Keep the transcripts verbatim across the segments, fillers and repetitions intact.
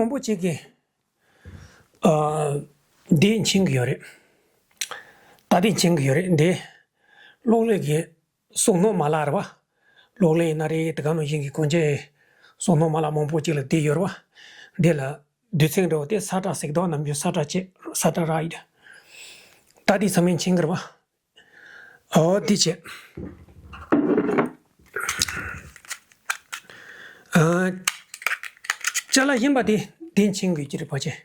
མང་པོ་ཅིག་གིས་ཨ་འདི་མཁྱེན་གྱི་ཡོད་རེད། ད་འདི་མཁྱེན་གྱི་ཡོད་རེད། འདི་གློག་ཀླད་ཀྱི་བསོག་ནོར་མ་ལག་རེད་བ། གློག་ཀླད་ཡིན་ན་རེད། དེ་ག་ནང་བཞིན་གྱི་གོན་ཆས་བསོག་ནོར་མ་ལག་མང་པོ་ཅིག་ལ་འདི་ཡོད་རེད་བ། འདི་ལ་དུས་ཚིགས་འདྲ་བོ་དེ་ས་ཁྲ་ཟེར་གི་འདུག་ནམ་རྒྱུན་ས་ཁྲ་བྱས། ས་ཁྲ་རག་ཡིན། ད་འདི་ཚང་མས་མཁྱེན་གྱི་རེད་བ། ཨོ་དེ་བྱས། ཨ། ཅ་ལག་གཞན་པ་དེ་དེ་མཁྱེན་དགོས་ཀྱི་རེད་ཕལ་ཆེར།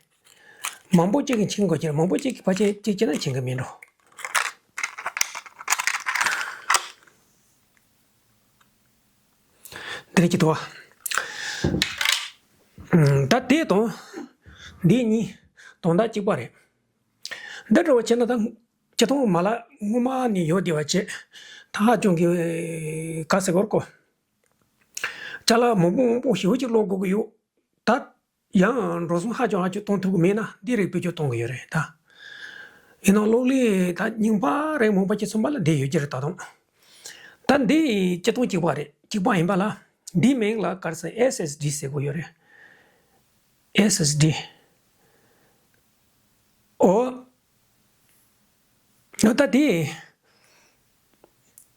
མང་པོ་གཅིག་གིས་མཁྱེན་དགོས་ཀྱི་རེད། མང་པོ་གཅིག་གིས་ཕལ་ཆེར་གཅིག་བྱས་ན་མཁྱེན་གྱི་མེད་འགྲོ། འདི་རེད་ཀྱི་འདུག་བ། ད་དེ་དང་འདི་གཉིས་དོན་དག་གཅིག་པ་རེད། འདི་འདྲ་བ་བྱས་ན་ད་སྤྱིར་བཏང་མ་ལག་སྔོན་མ་ནས་ཡོད་བསྡད་པ་བྱས། ད་ཧ་ཅང་གི་ག་ཟེར་དགོས་རེད་གོ། ཅ་ལག་མང་པོ་མང་པོ་ཞེ་པོ་ཅིག་ཀློག་དགོས་ཀྱི་ཡོད། ད་ཡང་འགྲོ་སོང་ཧ་ཅང་ཧ་ཅང་གཏོང་ཐུབ་ཀྱི་མེད་ན་འདི་རིགས་བེད་སྤྱོད་གཏོང་གི་ཡོད་རེད་ད། ཡིན་ནའང་གློག་ཀླད་ད་རྙིང་པ་རིགས་མང་པོ་ཅིག་ཚང་མ་ལ་འདི་ཡོད་ཀྱི་རེད་ད་དུང་། ད་འདི་སྤྱིར་བཏང་གཅིག་པ་རེད། གཅིག་པ་ཡིན་པ་ལ་འདིའི་མིང་ལ་ག་རེ་ཟེར། ཨེསི་ཨེསི་ཌི་ཟེར་གྱི་ཡོད་རེད། ཨེསི་ཨེསི་ཌི། ཨོ། ཨོ་ད་དེ།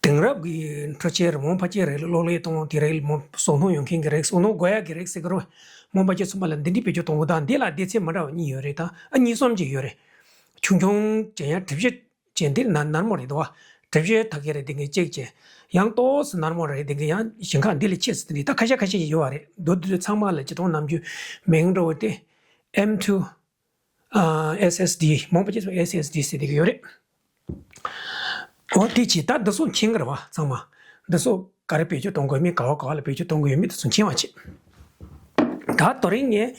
དེང་རབས་ཀྱི་འཕྲུལ་ཆས་རིགས་མང་ཕལ་ཆེར་རེད། གློག་ཀླད་གཏོང་དེ་རིགས་མང་བསོག་ནོར་ཡོང་མཁན་གྱི་རིགས། བསོག་ནོར་དགོས་ཡག་གི་རིགས་ཟེར་གྱི་རེད། མང་ཕལ་ཆེར་ཚང་མ་ལ་འདི་འདྲའི་བེད་སྤྱོད་གཏོང་དགོས། ད་འདི་ལ་སྡེ་ཚན་མི་འདྲ་བ་གཉིས་ཡོད་རེད་ད། ཨ་གཉིས་གསུམ་ཅིག་ཡོད་རེད། ཆུང་ཆུང་བྱས་ཡང་གྲུ་བཞི་བྱས། འདིར་ན་ནར་མོ་རེད་འདུག་བ། གྲུ་བཞི་ཐག་གི་རེད་དེ་གའི་གཅིག་བྱས། ཡང་ཏོག་ཙམ་ནར་མོ་རེད་དེ་གའི་ཡང་ཞེང་ཁ་འདི་ལས་ཆེ་ཙམ་དེ་འདྲ་ད་ཁ་ཤས་ཁ་ཤས་ཤིག་ཡོད་བ་རེད། མདོར་བསྡུས་ཚང་མ་ལ་སྤྱིར་བཏང་ནམ་རྒྱུན་མིང་འདྲ་བོ་དེ་ཨེམ་ཊུ། ཨ་ཨེསི་ཨེསི་ཌི། མང་པོ་ཅིག་ཚོ་ཨེསི་ཨེསི་ཌི་ཟེར་བསྡད་ཀྱི་ཡོད་རེད། འོ་དེ་བྱས་ད་འདི་ཚོ་མཁྱེན་གྱི་རེད་བ་ཚང་མ། འདི་ཚོ་ག་རེ་བེད་སྤྱོད་གཏོང་དགོས་མིན། ག་བ་ག་བ་ལ་བེད་སྤྱོད་གཏོང་དགོས་ཡོད་མེད་དེ་ཚོ་མཁྱེན་པ་བྱེད། ད་དེ་རིང་ངས་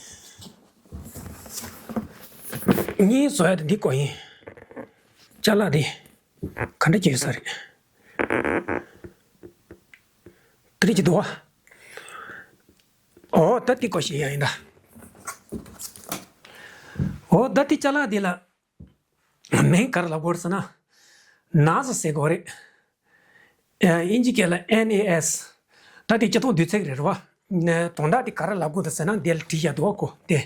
གཉིས་བཟོ་ཡ་དེ་འདི་བཀོད་ཡིན། ཅ་ལག་དེ་ག་འདྲ་ཅིག་ཡོད་ས་རེད། དེ་འདྲ་ཅིག་འདུག་བ། འོ་ད་དེ་བཀོད་ཤེས་ཡ་ཡིན་ད། འོ་ད་དེ་ཅ་ལག་དེ་ལ་མིང་ག་རེ་ལབ་དགོས་རེད་ཟེར་ན། ནཱས་ཟེར་དགོས་རེད། ཨ་དབྱིན་ཇི་སྐད་ལ་ཨེན་ཨེ་ཨེསི། ད་དེ་སྤྱིར་བཏང་དུས་ཚིགས་རེད་རེད་བ། ནས་དོན་དག་དེ་ག་རེ་ལབ་དགོས་འདུག་ཟེར་ན་འདི་ལ་བྲིས་བཞག་འདུག་གོ་དེ།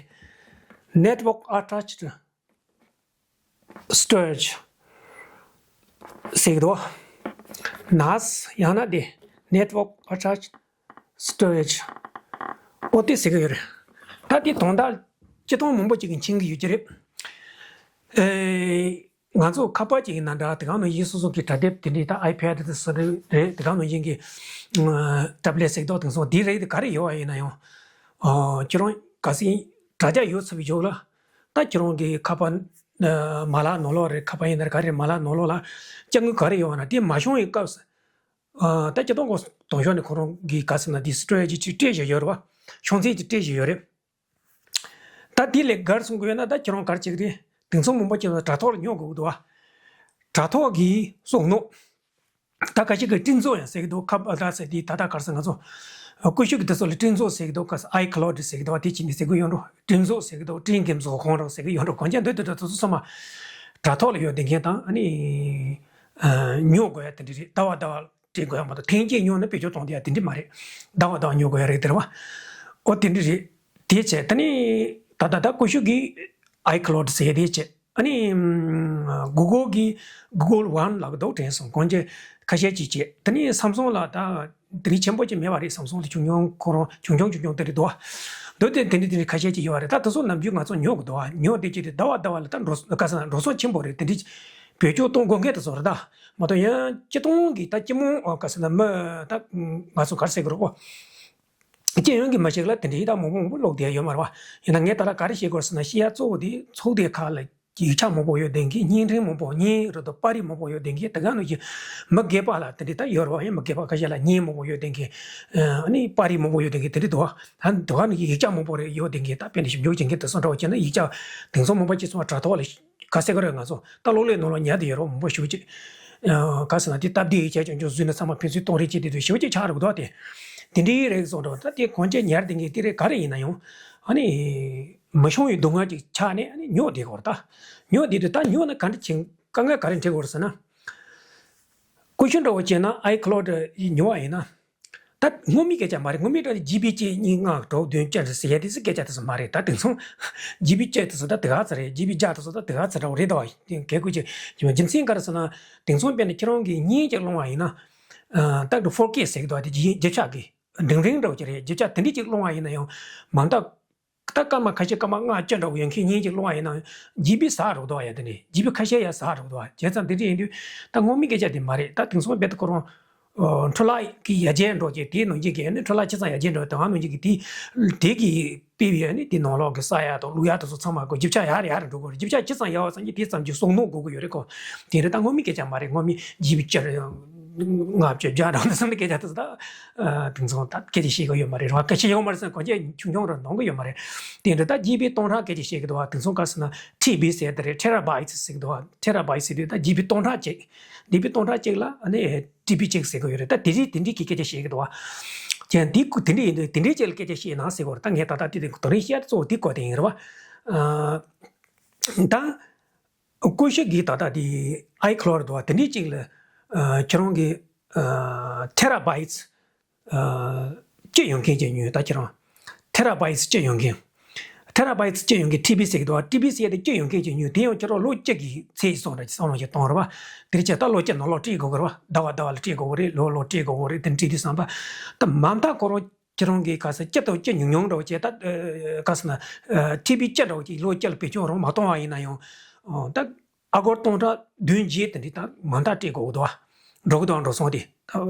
Network Attached Storage ཟེར་གི་འདུག་བ། ནཱས་ཡང་ན་དེ་Network Attached Storage། ཨོ་དེ་ཟེར་གི་ཡོད་རེད། ད་དེ་དོན་དག་སྤྱིར་བཏང་མང་པོ་ཅིག་གིས་མཁྱེན་གི་ཡོད་ཀྱི་རེད། ཨེ། ང་ཚོ་ཁ་པར་ཅིག་ཡིན་ན་འདྲ། དེ་ག་ནང་བཞིན་སོ་སོ་གི་དྲ་དེབ་དེ་འདྲའི་ད་ཨའི་པེ་ཌི་དེ་ཚོ་རེད། དེ་ག་ནང་བཞིན་གྱི་ཨ་ཊེབ་ལེཊ་ཟེར་གི་འདུག་དེ་ཚོ་དེ་རིགས་དེ་ག་རེ་ཡོད་པ་ཡིན་ན་ཡང་། ཨ་ཁྱེད་རང་གལ་སྲིད་དྲ་རྒྱ་ཡོད་ཚར་བའི་རྗེས་ལ། ད་ཁྱེད་རང་གི་ཁ་པར་ཨ་མ་ལག་ནང་ལོགས་རེད། ཁ་པར་ཡིན་ན་རེད། ག་རེ་མ་ལག་ནང་ལོགས་ལ་དཔྱ་དངུལ་ག་རེ་ཡོད་པ་ན་དེ་མ་ཤོང་བའི་སྐབས་སུ། ཨ་ད་སྤྱིར་བཏང་གོ་དང་ཤོག་ནས་ཁོ་རང་གི་ག་ཟེར་ན་དེ་སི་ཊོ་རེ་ཇི་ཅིག་སྤྲད་བཞག་ཡོད་རེད་བ། ཤོང་ཚད་ཅིག་སྤྲད་བཞག་ཡོད་རེད། ད་དེ་ལས་བརྒལ་སོང་དགོས་ན་ད་ཁྱེད་རང་ག་རེ་བྱེད་ཀྱི་རེད། དེང་སང་མང་པོ་ཅིག་ལ་དྲ་ཐོག་ལ་ཉོ་དགོས་ཀྱི་འདུག་བ། དྲ་ཐོག་གི་བསོག་ནོར། ད་ཁ་ཤས་ཀྱིས་སྤྲིན་ཚོགས་ཡང་ཟེར་གྱི་འདུག་ཁ་པར་ཟེར་དེ་ད་ལྟ་ག་རེ་ཟེར། ང་ཚོ་ཀུ་ཤུ་གི་དེ་ཚོ་ལ་སྤྲིན་ཚོགས་ཟེར་གྱི་འདུག་ག་ས་ཨའི་ཁི་ལའུ་ཌི་ཟེར་གྱི་འདུག་དེ་བྱས་ནས་ཟེར་གྱི་ཡོད་འགྲོ། སྤྲིན་ཚོགས་ཟེར་གྱི་འདུག་སྤྲིན་གྱི་བཟོ་ཁང་རང་ཟེར་གྱི་ཡོད་འགྲོ། གང་ཅི་འདི་འདི་འདི་ཚོ་ཚང་མ་དྲ་ཐོག་ལ་ཡོད་བསྡད་མཁན་དང་། ཨ་ནི་ཨ་ཉོ་དགོས་ཡ་དེ་འདྲ་རེད། ཟླ་བ་ཟླ་བ་སྤྲད་དགོས་ཡ་མ་གཏོགས་ཐེངས་གཅིག་ཉོས་ན་བེད་སྤྱོད་གཏོང་བསྡད་ཡ་དེ་འདྲ་མ་རེད། ཟླ་བ་ཟླ་བ་ཉོ་དགོས་ཡ་རེད་དེ་རེད་བ། ཨོ་དེ་འདྲ་རེད། དེ་བྱས་ད་ནི་ད་ད་ད་ཀུ་ཤུ་གི་ཨའི་ཁི་ལའུ་ཌི་ཟེར་དེ་བྱས། ཨ་ནི་གུ་གལ་གི་གུ་གལ་ཝན་ལབ་ཀྱི་འདུག་དྲན་སོང་། གོང་ཆེ་ཁ་ཤས་ཅིག་བྱས། ད་ནི་སམ་སུང་ལ་ད་དེ་རིགས་ཆེན་པོ་ཅིག་མེད་པ་རེད། སམ་སུང་དེ་ཆུང་ཆུང་ཁོ་རང་ཆུང་ཆུང་ཆུང་ཆུང་དེ་རེད་འདུག་བ། འདུག་སྟེ་དེ་འདྲ་དེ་རིགས་ཁ་ཤས་ཅིག་ཡོད་རེད། ད་དེ་ཚོ་ནམ་རྒྱུན་ང་ཚོ་ཉོ་གི་འདུག་བ། ཉོ་དེ་ཅིག་དེ་ཟླ་བ་ཟླ་བ་ལ་ད་འགྲོ་ག་ཟེར་ན་འགྲོ་སོང་ཆེན་པོ་རེད། དེ་འདྲ་བེད་སྤྱོད་གཏོང་དགོས་མཁན་དེ་ཚོ་རེད། ད་མ་གཏོགས་ཡང་སྤྱིར་བཏང་གི་ད་སྤྱི་དམངས་ག་ཟེར་ན་མི་ད་ང་ཚོ་ག་རེ་ཟེར་དགོས་རེད་གོ། སྤྱི་ཡོངས་ཀྱི་མི་ཞིག་ལ་དེ་འདྲའི་ཡིག་ཐག་མང་པོ་མང་པོ་ཀློག་བསྡད་ཡོད་མ་རེད་བ། ཡིན་ན་ངས་ད་ལྟ་ག་རེ་བཤད་དགོས་ཟེར་ན། བཤད་ཡ་གཙོ་བོ་དེ་ཚོགས་སྡེ་ཁག་ལ་ཡིག་ཆ་མང་པོ་ཡོད་བསྡད་མཁན། བརྙན་འཕྲིན་མང་པོ། བརྙན་རེད་དོ། པར་རིས་མང་པོ་ཡོད་བསྡད་མཁན། དེ་ག་ནང་བཞིན་མི་སྒེར་པ་ལ་དེ་འདྲའི་ད་ཡོད་རེད་བ། ཡང་མི་སྒེར་པ་ཁ་ཤས་ལ་བརྙན་མང་པོ་ཡོད་བསྡད་མཁན། ཨ་ནི་པར་རིས་མང་པོ་ཡོད་བསྡད་མཁན་དེ་འདྲ་འདུག་བ། ད་དེ་ག་ནང་བཞིན་ཡིག་ཆ་མང་པོ་རེ་ཡོད་བསྡད་མཁན། ད་དཔེར་ན་ཞིབ་འཇུག་བྱེད་མཁན་དེ་ཚོ་འདྲ་བོ་བྱས་ན་ཡིག་ཆ་དེང་སང་མང་པོ་ཅིག་སོང་བ་དྲ་ཐོག་ལ་ག་ཟེར་གི་རེད། ང་ཚོ་ད་གློག་ཀླད་ནང་ལ་ཉར་བསྡད་ཡོད་རེད་བ། མང་པོ་ཞེ་པོ་ཅིག་ཨ་ག་ཟེར་ན་དེ་སྟབས་བདེ་ཡིག་ཆ་རྐྱང་རྐྱང་བཟོས་ནས་ཚང་མ་ཕན་ཚུན་གཏོང་རེས་བྱེད་བསྡད་དུས་ཞེ་པོ་ཅིག་ཆགས་འགྲོ་གི་འདུག་བ། དེ་དེ་འདྲའི་རིགས་སོང་འགྲོ། ད་དེ་གོན་ཆས་ཉར་བསྡད་མཁན་དེ་རིགས་ག་རེ་ཡིན་ན་ཡང་། ཨ་ནི་མི་ཤོང་བའི་སྡུག་བསྔལ་ཅིག་ཆགས་ནས། ཨ་ནི་ཉོ་བསྡད་ཀྱི་ཡོད་རེད། ད་ཉོ་བསྡད་དུས་ད་ཉོ་ན་ག་འདྲ་བྱེད། དཀའ་ངལ་ག་རེ་འཕྲད་ཀྱི་ཡོད་རེད་ཟེར་ན། ཀུ་ཤུ་འདྲ་བོ་བྱས་ན་ཨའི་ཁི་ལའུ་ཌི་ཉོ་བ་ཡིན་ན། ད་སྔོན་མའི་སྐད་ཆ་མ་རེད། སྔོན་མའི་སྒྲ་ནི་ཇི་བི་གཅིག་གཉིས་ལྔ་དྲུག་བདུན་བཅུ་ཟེར་ཡ་དེ་ཚོ་སྐད་ཆ་དེ་ཚོ་མ་རེད། ད་དེང་སང་ཇི་བི་གཅིག་དེ་ཚོ་ད་དེ་ག་ཚོད་རེད། ཇི་བི་བརྒྱ་དེ་ཚོ་ད་དེ་ག་ཚོད་འདྲ་བོ་རེད། ད་བ་གལ་ཁུལ་བྱེད་ཀྱི་མ། རྒྱུ་མཚན་ག་རེ་ཟེར་ན། དེང་སང་དཔེར་ན་ཁྱེད་རང་གིས་བརྙན་ཅིག་སློང་བ་ཡིན་ན། ད་ཕོར་ཀེ་ཟེར་གི་འདུག་དེ་རྗེས་རྗེས་ཆ་གི་འབྲིང་རིང་འདྲ་བོ་ཅིག་རེད། རྗེས་ཆ་དེ་འདྲས་ཅིག་སློང་བ་ཡིན་ན་ཡང་མ་མཐའ། ད་སྐར་མ་ཁ་ཤས་སྐར་མ་ལྔ་བཅུ་འདྲ་བོ་ཡོད་མཁན་བརྙན་ཅིག་སློང་བ་ཡིན་ན་ཇི་བི་ཟག་འགྲོ་གི་འདུག་ཡ། དེ་ནས་ཇི་བི་ཁ་ཤས་ཡ་ཟག་འགྲོ་གི་འདུག་བྱས་ཙང་དེ་འདྲ་ཡིན་དུས་ད་སྔོན་མའི་སྐད་ཆ་དེ་མ་རེད། ད་དེང་སང་རྦད་དེ་ཁོ་རང་འཕྲོ་བརླག་གི་ཡ་གྱལ་འགྲོ་གི། དེའི་ནང་བཞིན་གྱི་ནི་འཕྲོ་བརླག་ཇི་ཙམ་ཡ་གྱལ་འགྲོ་དེ་ག་ནང་བཞིན་གྱི་དེ་དེ་གི་དཔེ་བའི་ནི་དེ་ནང་ལོགས་ཀྱི་ས་ཡ་དང་བླུག་ཡ་དེ་ཚོ་ཚང་མ་ཁོ་རྒྱུ་ཆ་ཡར་ཡར་འགྲོ་གི་རེད། རྒྱུ་ཆ་ཇི་ཙམ་ཡར་བ་ཙམ་གྱིས་དེ་ཙམ་གྱིས་བསོག་ནོར་དགོས་ཀྱི་ཡོད་རེད་ཁོ། དེ་འདྲ་ད་སྔོན་མའི་སྐད་ཆ་མ་རེད། སྔོན་མའི་ཇི་བི་བཅུ་ལྔ་བཅུ་བརྒྱ་འདྲ་བོ་འདི་ཚོ་འདི་སྐད་ཆ་དེ་ཚོ་ད། དེང་སང་ད་སྐད་ཆ་བཤད་གི་ཡོད་མ་རེད། རང་སྐད་ཆ་ཡོད་མ་རེད་ཟེར་གོ་རྒྱུ་ཆུང་ཆུང་རང་འདོན་གི་ཡོད་མ་རེད། དེ་འདྲ་ད་ཇི་བི་སྟོང་ཕྲག་སྐད་ཆ་བཤད་གི་འདུག་བ། དེང་སང་ག་ཟེར་ན་ཊི་བི་ཟེར་དེ་རེད། ཊེ་ར་བྷའིཊ་ཟེར་གི་འདུག་བ། ཊེ་ར་བྷའིཊ་ཟེར་དུས་ད་ཇི་བི་སྟོང་ཕྲག་གཅིག་ཇི་བི་སྟོང་ཕྲག་གཅིག་ལ་ཨ་ནི་ཊི་བི་གཅིག་ཟེར་གི་ཡོད་རེད། ད་དེ་རིགས་དེ་འདྲས་ཀྱི་སྐད་ཆ་བཤད་གི་འདུག་བ། ཀྱང་དེ་ཀུ་དེ་འདྲས་ཡིན་དུས་དེ་འདྲས་ཅིག་ལ་སྐད་ཆ་བཤད་ན་ཟེར་གི་ཡོད་རེད། ད་ངས་ད་ལྟ་དེ་དེ་དོ་རིང་བཤད་གཙོ་བོ་དེ་སྐོར་དེ་ཡིན་རེད་བ། ད། ཀུ་ཤུ་གིས་ད་ལྟ་དེ་ཨའི་ཁི་ལོཌ་འདུག་བ། དེ་འདྲའི་གཅིག་ལ་ཨ་ཁྱེད་རང་གི་ཨ་ཊེ་ར་བྷའིཊ་ཨ་གཅིག་ཡོད་མཁན་ཅིག་ཉོས། ད་ཁྱེད་རང་ཊེ་ར་བྷའིཊ་གཅིག་ཡོད་མཁན། ཊེ་ར་བྷའིཊ་གཅིག་ཡོད་མཁན་ཊི་བི་ཟེར་གི་འདུག་བ། ཊི་བི་ཟེར་དེ་གཅིག་ཡོད་མཁན་ཅིག་ཉོས། དེ་ཡང་ཁྱེད་རང་ལོ་གཅིག་གི་ཚད་ཅིག་སོང་འདྲ་ཅིག་བསམ་བློ་ཅིག་གཏོང་རེད་བ། དེ་རེད་ཅེ་ད་ལོ་གཅིག་ནང་ལོགས་སྤྲད་དགོས་གི་རེད་བ། ཟླ་བ་ཟླ་བ་ལ་སྤྲད་དགོས་གི་རེད། ལོ་ལོ་སྤྲད་དགོས་གི་རེད། དེ་འདྲ་དུས་བསམ་པ་ད་མ་མཐའ་ཁོ་རང་ཁྱེད་རང་གིས་ག་ས་སྐྱིད་དང་སྐྱིད་ཉུང་ཉུང་འདྲ་བོ་བྱས། ད་ཨ་ག་ས་ན་ཨ་ཊི་བི་སྐྱིད་འདྲ་བོ་ཅིག་ལོ་སྐྱིད་ལ་བེད་སྤྱོད་རང་མ་གཏོང་བ་ཡིན་ན་ཡང་། ཨ་ད་ཨ་སྒོར་སྟོང་ཕྲག་བདུན་བརྒྱད་དེ་འདྲའི་ད་མ་མཐའ་སྤྲད་དགོས་འདུག་བ། འགྲོ་གི་འདུག་འགྲོ་སོང་དེ། ད་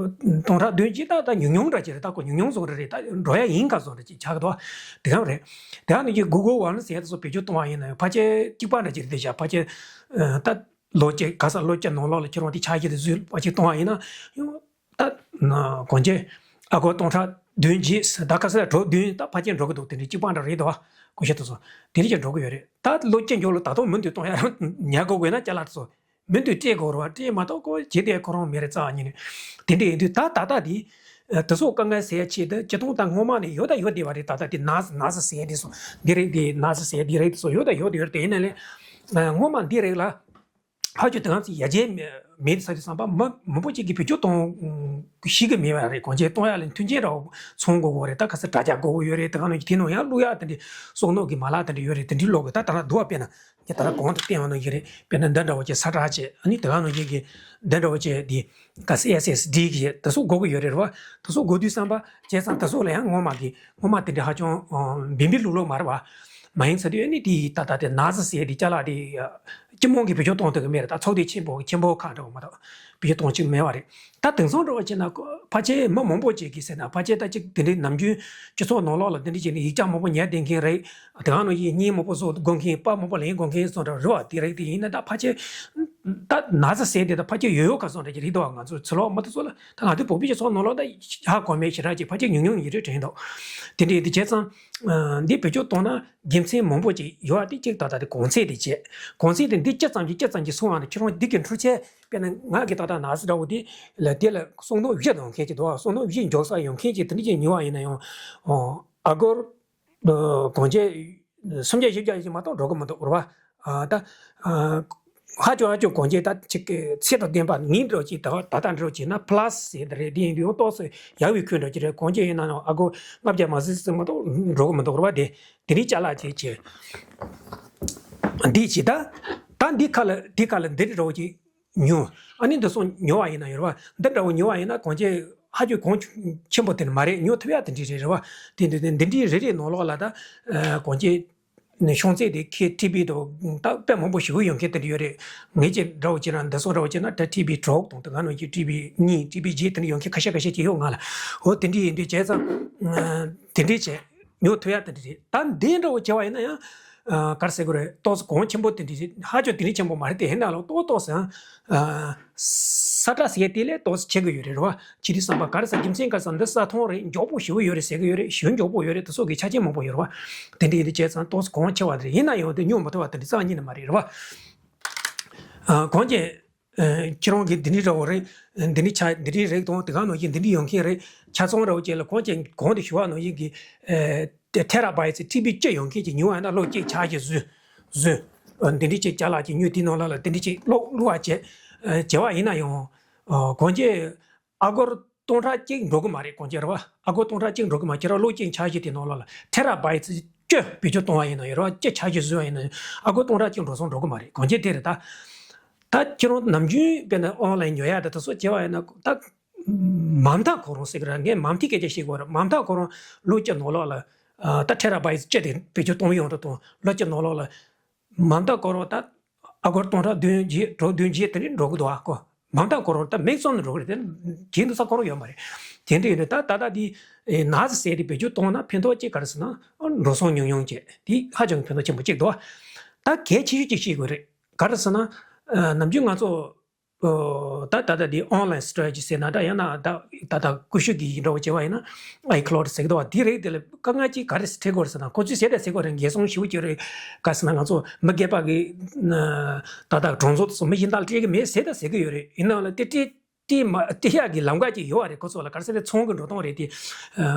སྟོང་ཕྲག་བདུན་བརྒྱད་ད་ད་ཉུང་ཉུང་འདྲ་ཅིག་རེད། ད་ཁོ་ཉུང་ཉུང་བཟོ་འདྲ་རེད། ད་འགྲོ་ཡ་ཡིན་ག་བཟོ་འདྲ་ཅིག་ཆགས་ཀྱི་འདུག་བ། དེ་ག་རེད། དེ་ག་ནང་བཞིན་གུ་གལ་ཝན་ཟེར་དེ་ཚོ་བེད་སྤྱོད་གཏོང་བ་ཡིན་ན་ཡང་ཕལ་ཆེར་གཅིག་པ་འདྲ་ཅིག་རེད་བཞག་ཕལ་ཆེར་ཨ་ད་ལོ་གཅིག་ག་ས་ལོ་གཅིག་ནང་ལོགས་ལ་ཁྱེད་རང་དེ་ཆ་ཤས་དེ་ཚོ་ཕལ་ཆེར་གཏོང་བ་ཡིན་ན་ཡང་། ད་ན་གོང་ཅན་ཨ་སྒོར་སྟོང་ཕྲག་བདུན་བརྒྱད་ཟེར། ད་ག་ས་ལ་དྲུག་བདུན་ད་ཕལ་ཆེར་འགྲོ་གི་འདུག་དེ་འདྲའི་གཅིག་པ་འདྲ་རེད་དོ། ཀུ་ཤུ་དེ་ཚོ་དེ་འདྲ་ཅིག་འགྲོ་གི་ཡོད་རེད། ད་ལོ་གཅིག་མཇུག་ལ་ད་དུང་མུ་མཐུད་གཏོང་ཡ་རང་ཉར་དགོས་དགོས་ན་ཅ་ལག་དེ་ཚོ་མུ་མཐུད་སྤྲད་དགོས་རེད་བ། སྤྲད་མ་གཏོགས་ཁོ་བྱེད་དེ་ཁོ་རང་མེད་རེད་རྩ་བ་ཉིད་ནས། དེ་འདྲ་ཡིན་དུས་ད་ད་ལྟ་དེ་དེ་ཚོ་དཀའ་ངལ་སེལ་ཡ་ཆེད་དུ་སྤྱི་སྟོང་ད་སྔོན་མ་ནས་ཡོད་ད་ཡོད་བསྡད་པ་རེད། ད་ལྟ་དེ་ནཱ་ཛི་ནཱ་ཛི་ཟེར་ཡ་དེ་ཚོ་འདི་རེད། དེ་ནཱ་ཛི་ཟེར་ཡ་དེ་རེད། དེ་ཚོ་ཡོད་ད་ཡོད་ཡོད་རེད། དེ་ཡིན་ན་ལས་སྔོན་མ་འདི་རེད་ལ། ཧ་ཅང་དེ་ག་ཚོད་ཡར་རྒྱས་མེད་མེད་ས་དེ་བསམ་པ་མི་མང་པོ་ཅིག་གིས་བེད་སྤྱོད་གཏོང་ཤེས་ཀྱི་མེད་པ་རེད། གོང་ཆེན་གཏོང་ཡག་ལ་མཐུན་རྐྱེན་འདྲ་བོ་ཚང་དགོས་ཀྱི་རེད། ད་ག་ཚོད་དྲ་རྒྱ་དགོས་ཀྱི་ཡོད་རེད། དེ་ག་ནང་བཞིན་དེ་ནང་ཡང་བླུག་ཡག་དེ་འདྲའི་བསོག་ནོར་གྱི་མ་ལག་དེ་འདྲ་ཡོད་རེད། དེ་འདྲའི་ལོག་གི་ད་ད་ལྟ་བསྡུ་བ་དཔེར་ན་ངས་ད་ལྟ་གོང་དུ་བསྟན་པ་ནང་བཞིན་རེད། དཔེར་ན་འདི་འདྲ་བོ་ཅིག་ས་ཁྲ་བྱས། ཨ་ནི་དེ་ག་ནང་བཞིན་གྱི་འདི་འདྲ་བོ་ཅིག་དེ་ག་ཚོད་ཨེས་ཨེས་ཌི་གི་དེ་ཚོ་དགོས་ཀྱི་ཡོད་རེད་བ། དེ་ཚོ་དགོས་དུས་བསམ་པ་བྱས་ཙང་དེ་ཚོ་ལ་ཡང་སྔོན་མ་གི་སྔོན་མ་དེ་འདྲ་ཧ་ཅང་བིན་བིན་ལུག་ལུག་མ་རེད་བ། མ་ཡིན་ཟེར་དུས་ཨ་ནི་དེ་ད་ལྟ་དེ་ནཱ་ཛི་ཟེར་དེ་ཅ་ལག་དེ་སྤྱི་དམངས་ཀྱིས་བེད་སྤྱོད་གཏོང་ཐུབ་ཀྱི་མེད་རེད། ད་ཚོགས་སྡེ་ཆེན་པོ་ཆེན་པོ་ཁག་འདྲ་བོ་མ་གཏོགས་བེད་སྤྱོད་གཏོང་བཅུག་མེད་པ་རེད། ད་དེང་སང་འདྲ་བོ་བྱས་ན་ཕལ་ཆེར་མི་མང་པོ་ཅིག་གིས་ཟེར་ན་ཕལ་ཆེར་ད་ཅིག་དེ་འདྲའི་ནམ་རྒྱུན་སྤྱི་ཚོགས་ནང་ལོགས་ལ་དེ་འདྲ་བྱས་ནས་ཡིག་ཆ་མང་པོ་ཉར་བསྡད་མཁན་རེད། དེ་ག་ནང་བཞིན་བརྙན་མང་པོ་བཟོ་དགོས་མཁན། པར་མང་པོ་ལེན་དགོས་མཁན་སོགས་འདྲ་རེད་བ། དེ་རིགས་དེ་ཡིན་ན་ད་ཕལ་ཆེར་ད་ནཱ་ཛི་ཟེར་དེ་ད་ཕལ་ཆེར་ཡོད་ཡོད་ག་སོགས་འདྲ་ཅིག་རེད་འདུག་ང་ཚོ་ཚུར་ལོག་མ་ཐུབ་ཚོ་ལ་ད་ང་ཚོའི་བོད་པའི་སྤྱི་ཚོགས་ནང་ལོགས་ད་ཧ་གོ་མེད་ཞེ་དྲག་ཅིག་ཕལ་ཆེར་ཉུང་ཉུང་ཡིན་རེད་དྲན་འདུག་དེ་འདྲ་ཡིན་དུས་བྱས་ཙང་འདི་བེད་སྤྱོད་གཏོང་ན་དགེ་མཚན་མང་པོ་ཅིག་ཡོད་པ་དེ་གཅིག་ད་ལྟ་དེ་གོང་ཚད་དེ་བྱས། གོང་ཚད་དེ་འདི་ཅི་ཙམ་གྱིས་ཅི་ཙམ་གྱིས་སོང་བ་ན་ཁྱེད་རང་འདི་གི་འཕྲུལ་ཆས་དཔེར་ན་ང་གི་ད་ལྟ་ནཱ་ཛི་འདྲ་བོ་དེ་ལ་དེ་ལ་བསོག་ནོར་བཞི་འདོན་མཁན་ཅིག་འདུག་བསོག་ནོར་བཞི་འཇོག་ས་ཡོད་མཁན་ཅིག་དེ་འདྲ་ཅིག་ཉོ་བ་ཡིན་ན་ཡང་ཨ་སྒོར་གོང་ཆེན་སུམ་བརྒྱ་བཞི་བརྒྱ་ཞིག་མ་གཏོགས་འགྲོ་གི་མི་འདུག་རེད་བ། ད་ཧ་ཅང་ཧ་ཅང་གོང་ཆེན་ད་ཅིག་གི་ཚད་དང་ལྡན་པ་ངའི་འདྲ་བོ་ཅིག་ད་ད་ལྟ་འདྲ་བོ་བྱས་ན་པ་ལ་སི་ཟེར་དེ་རེད། དེ་ཡིན་དུས་ཡང་ཏོག་ཙམ་ཡག་པའི་ཁུལ་འདྲ་ཅིག་རེད། གོང་ཆེན་ཡིན་ན་ཡང་ཨ་སྒོར་ལྔ་བརྒྱ་མ་ཟིན་ཟིན་མ་གཏོགས་འགྲོ་གི་མི་འདུག་རེད་བ། དེ་དེ་རིགས་ཅ་ལག་ཅིག་བྱས། འདི་ཅིག་ད་ད་འདི་ཁ་ལ་འདི་ཁ་ལ་འདི་འདྲ་བོ་ཅིག་ཉོ། ཨ་ནི་འདི་སོང་ཉོ་བ་ཡིན་ན་ཡོད་རེད་བ། འདི་འདྲ་བོ་ཉོ་བ་ཡིན་ན་གོང་ཆེན་ཧ་ཅང་གོང་ཆེན་པོ་དེ་ནི་མ་རེད། ཉོ་ཐུབ་ཡ་དེ་འདྲ་རེད་རེད་བ། དེ་འདི་འདི་འདི་འདྲའི་རེ་རེ་ནང་ལོགས་ལ་ད་གོང་ཆེན་ནས་ཤོང་ཚད་དེ་ཁེ་ཊི་བི་དང་ད་དཔེ་མང་པོ་ཞེ་པོ་ཡོད་མཁན་དེ་འདྲ་ཡོད་རེད། ངེད་ཀྱི་འདྲ་བོ་བྱས་ན་འདི་སོང་འདྲ་བོ་བྱས་ན་ད་ཊི་བི་དྲུག་དང་དེ་ག་ནང་བཞིན་ཊི་བི་གཉིས་ཊི་བི་བརྒྱད་དེ་འདྲ་ཡོད་མཁན་ཁ་ཤས་ཁ་ཤས་ཅིག་ཡོད་ང་ལ། འོ་དེ་འདྲ་ཡིན་དུས་བྱས་ཙང་དེ་འདྲ་བྱས་ཉོ་ཐུབ་ཡ་དེ་འདྲ་རེད། ད་འདི་འདྲ་བོ་བྱས་པ་ཡིན་ན་ཡང་ག་རེ་ཟེར་དགོས་རེད། ཏོག་ཙམ་གོང་ཆེན་པོ་དེ་འདྲ་རེད། ཧ་ཅང་དེ་འདྲ་ཆེན་པོ་མ་རེད། དེ་ཡིན་ན་ལ་ཏོག་ཏོག་ཙམ་ས་ཁྲ་ཟེར་ཡ་དེ་ལས་ཏོག་ཙམ་ཆེ་གི་ཡོད་རེད་རེད་བ། ཅི་རིགས་བསམ་པ་ག་རེ་ཟེར་རྒྱུ་མཚན་ག་རེ་ཟེར་འདི་ས་མཐོང་རེད། མགྱོགས་པོ་ཞེ་པོ་ཡོད་རེད་ཟེར་གི་ཡོད་རེད། ཞེ་པོ་མགྱོགས་པོ་ཡོད་རེད། དེ་སོགས་ཀྱི་ཆ་རྐྱེན་མང་པོ་ཡོད་རེད་བ། དེ་འདྲ་ཡིན་དུས་བྱས་ཙང་ཏོག་ཙམ་གོང་ཆེ་བ་དེ་རེད། ཡིན་ན་ཡང་དེ་ཉོ་མི་ཐུབ་པ་དེ་འདྲ་རྩ་བ་ཉིད་ནས་མ་རེད་རེད་བ། གོང་ཆེན། ཁྱེད་རང་གིས་འདི་འདྲའི་འདྲ་བོ་རེད། འདི་འདྲའི་ཆ་འདི་འདྲའི་རེད་དང་དེ་ག་ནང་བཞིན་འདི་འདྲའི་ཡོང་མཁན་རེད། ཆ་ཚང་འདྲ་བོ་ཅིག་ལ་གོང་ཆེན་གོང་དུ་ཞུ་བ་ནང་བཞིན་གྱི་ཊེ་ར་བྷའི་ཊི་ཊི་བི་གཅིག་ཡོང་མཁན་ཅིག་ཉོ་བ་ན་ལོ་གཅིག་ཆ་གཅིག་བཟོས་བཟོས། འདི་འདྲའི་ཅིག་ཅ་ལག་ཅིག་ཉོས་དེའི་ནང་ལ་ལ་འདི་འདྲའི་ཅིག་བླུག་བླུག་བ་བྱས་བྱས་པ་ཡིན་ན་ཡང་གོང་ཆེན་ཨ་སྒོར། སྟོང་ཕྲག་གཅིག་འགྲོ་གི་མ་རེད་གང་ཅི་རེད་བ། ཨ་སྒོར་སྟོང་ཕྲག་གཅིག་འགྲོ་གི་མ་ཁྱེད་རང་གློག་ཅན་ཆར་ཇི་དེ་ནང་ལོགས་ལ་ཐེ་ར་བྷའི་ཊི་བཅུ་བེད་སྤྱོད་གཏོང་བ་ཡིན་ན་ཡོད་རེད་བ། བཅུ་ཆར་ཇི་བཟོས་པ་ཡིན་ན་ཨ་སྒོར་སྟོང་ཕྲག་གཅིག་འགྲོ་སོང་འགྲོ་གི་མ་རེད་གང་ཅི་དེ་རེད་ད། ད་ཁྱེད་རང་ནམ་རྒྱུན་དཔེར་ན་ཨོན་ལན་ཉོ་ཡ་ད་དེ་ཚོ་བྱེད་པ་ཡིན་ན་ད། མ་མཐའ་ཁོ་རང་ཟེར་གི་ར་ངས་མ་མཐའི་སྐད་ཆ་བཤད་གི་ར་མ་མཐའ་ཁོ་རང་ལོ་གཅིག་ནང་ལོགས་ལ་ཨ་ད་ཐེ་ར་བྷའི་ཊི་བཅུ་དེ་བེད་སྤྱོད་གཏོང་ཡོང་དུ་གཏོང་ལོ་གཅིག་ནང་ལོགས་ལ་མ་མཐའ་ཁོ་རང་ད་ཨ་སྒོར་སྟོང་ཕྲག་བདུན་བརྒྱད་དྲུག་བདུན་བརྒྱད་དེ་འདྲ་འགྲོ་གི་འདུག་ཨ་ཁོ་མ་མཐའ་ཁོ་རང་ད་མིག་བཙུམ་ནས་འགྲོ་གི་རེད་དེ་གྱེན་དུ་ས་ཁོ་རང་ཡོད་མ་རེད། དེ་འདྲ་ཡོད་ནས་ད་ད་ལྟ་དེ་ནག་ཟེར་དེ་བེད་སྤྱོད་གཏོང་ན་ཕན་ཐོགས་ཅིག་ག་རེ་ཟེར་ན་འགྲོ་སོང་ཉུང་ཉུང་བྱས་དེ་ཧ་ཅང་ཕན་ཐོགས་ཆེན་པོ་ཅིག་འདུག་ད་གལ་ཆེ་ཤོས་ཅིག་ཤེས་དགོས་རེད་ག་རེ་ཟེར་ན་ནམ་རྒྱུན་ང་ཚོ། ད་ད་ལྟ་འདི་online strategy ཟེར་ན་འདྲ་ཡང་ན་ད་ད་ལྟ་ཀུ་ཤུ་གི་འདྲ་བོ་བྱེད་པ་ཡིན་ན་iCloud ཟེར་གི་འདུག་བ། འདི་རིགས་དེ་ལ་དཀའ་ངལ་གཅིག་ག་རེ་འཕྲད་དགོས་རེད་ཟེར་ན་ཁོ་ཚོས་ཟེར་ད་ཟེར་དགོས་རེད། འགན་སྲུང་ཞེ་པོ་ཅིག་རེད་ག་ཟེར་ན་ང་ཚོ་མི་སྒེར་པ་གི་ད་ལྟ་གྲོང་ཚོ་དེ་ཚོ་མི་གཞན་དག་ལ་སྤྲད་གི་མེད་ཟེར་ད་ཟེར་གི་ཡོད་རེད། ཡིན་ནའང་ལ་དེ་སྤྲད་སྤྲད་མ་སྤྲད་ཡག་གི་ལམ་ཁ་ཅིག་ཡོད་རེད། ཁོ་ཚོ་ལ་ག་རེ་ཟེར་ན་ཚོང་གི་འགྲོ་སྟངས་རེད་དེ།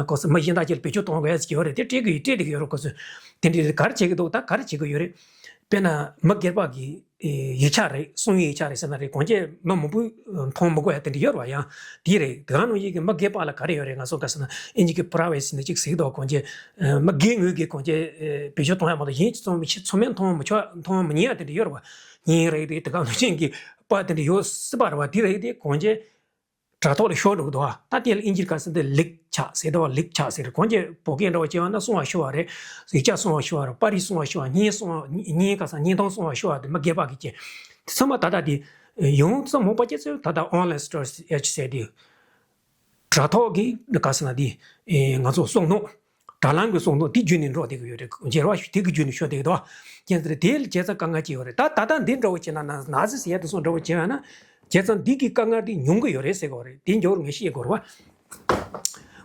ཁོ་ཚོ་མི་གཞན་དག་ཅིག་ལ་བེད་སྤྱོད་གཏོང་དགོས་ཡག་ཅིག་ཡོད་རེད། དེ་སྤྲད་གི་ཡོད་སྤྲད་བསྡད་གི་ཡོད་རེད། ཁོ་ཚོས་དེ་འདྲའི་ག་རེ་བྱེད་གི་འདུག་ད་ག་རེ་བྱེད་གི་ཡོད་རེད། དཔེར་ན་མི་སྒེར་པ་གི་ཡིག་ཆ་རེད། གསང་བའི་ཡིག་ཆ་རེད་ཟེར་ན་རེད། གང་ཅི་མི་མང་པོས་མཐོང་མི་དགོས་ཡ་དེ་འདྲ་ཡོད་རེད་བ། ཡང་དེ་རེད། དེ་ག་ནང་བཞིན་གྱི་མི་སྒེར་པ་ལ་ག་རེ་ཡོད་རེད། ང་ཚོ་ག་ཟེར་ན་ཨིན་ཇི་གི་privacy་ནི་གཅིག་ཟེར་གི་འདུག་གང་ཅི་མི་སྒེར་ངོས་ཀྱི་གང་ཅི་བེད་སྤྱོད་གཏོང་ཡ་མ་གཏོགས་གཞན་གྱི་ཚོ་མི་ཚོ་མིས་མཐོང་མི་ཆོག་མཐོང་མི་ཉན་ཡ་དེ་འདྲ་ཡོད་རེད་བ། ཡིན་རེད་རེད། དེ་ག་ནང་བཞིན་གྱི་པ་དེ་འདྲ་ཡོད་སྲིད་པ་རེད་བ། དེ་རེད་དེ་གང་ཅི་དྲ་ཐོག་ལ་ཤོར་འགྲོ་གི་འདུག་ཨ། ད་དེ་ལ་ཨིན་ཇིར་ག་ཟེར་འདི་ལིག་ཆགས་ཟེར་འདུག་ཨ། ལིག་ཆགས་ཟེར། གང་ཅི་བོད་སྐད་འདྲ་བོ་བྱས་པ་ན་སྲུང་བ་ཤོར་བ་རེད། ཡིག་ཆ་སྲུང་བ་ཤོར་བ་རེད། པར་རིས་སྲུང་བ་ཤོར་བ། བརྙན་སྲུང་བ་བརྙན་ག་ས་བརྙན་ཐུང་སྲུང་བ་ཤོར་བ་དེ་མི་སྒེར་པ་གི་ཅི། དེ་ཚང་མ་ད་ལྟ་དེ་ཡོངས་སུ་མང་པོ་སྐྱེ་ཚུལ་ད་ལྟ་online storage་ཟེར་དེ། དྲ་ཐོག་གི་ག་ཟེར་ན་དེ་ང་ཚོ་སྲུང་ནོ། དྲ་ལམ་གྱི་སྲུང་ནོ་དེ་བརྒྱུད་ནས་འགྲོ་བསྡད་ཀྱི་ཡོད་རེད། འགྱུར་བ་དེ་གི་བརྒྱུད་ནས་ཤོར་བསྡད་ཀྱི་འདུག་བ། ཡིན་ཙང་དེ་ལ་བྱས་ཙང་དཀའ་ངལ་ཅིག་ཡོད་རེད། ད་ད་ལྟ་འདི་འདྲ་བོ་བྱས་ན་ན་ཟི་ཟེར་ཡ་དེ་ཚོ་འདྲ་བོ་བྱས་ཡོད་ན། བྱས་ཙང་འདི་གི་དཀའ་ངལ་དེ་ཉུང་གི་ཡོད་རེད་ཟེར་གི་ཡོད་རེད། དེ་མགྱོགས་ངས་ཤེས་དགོས་རེད་བ།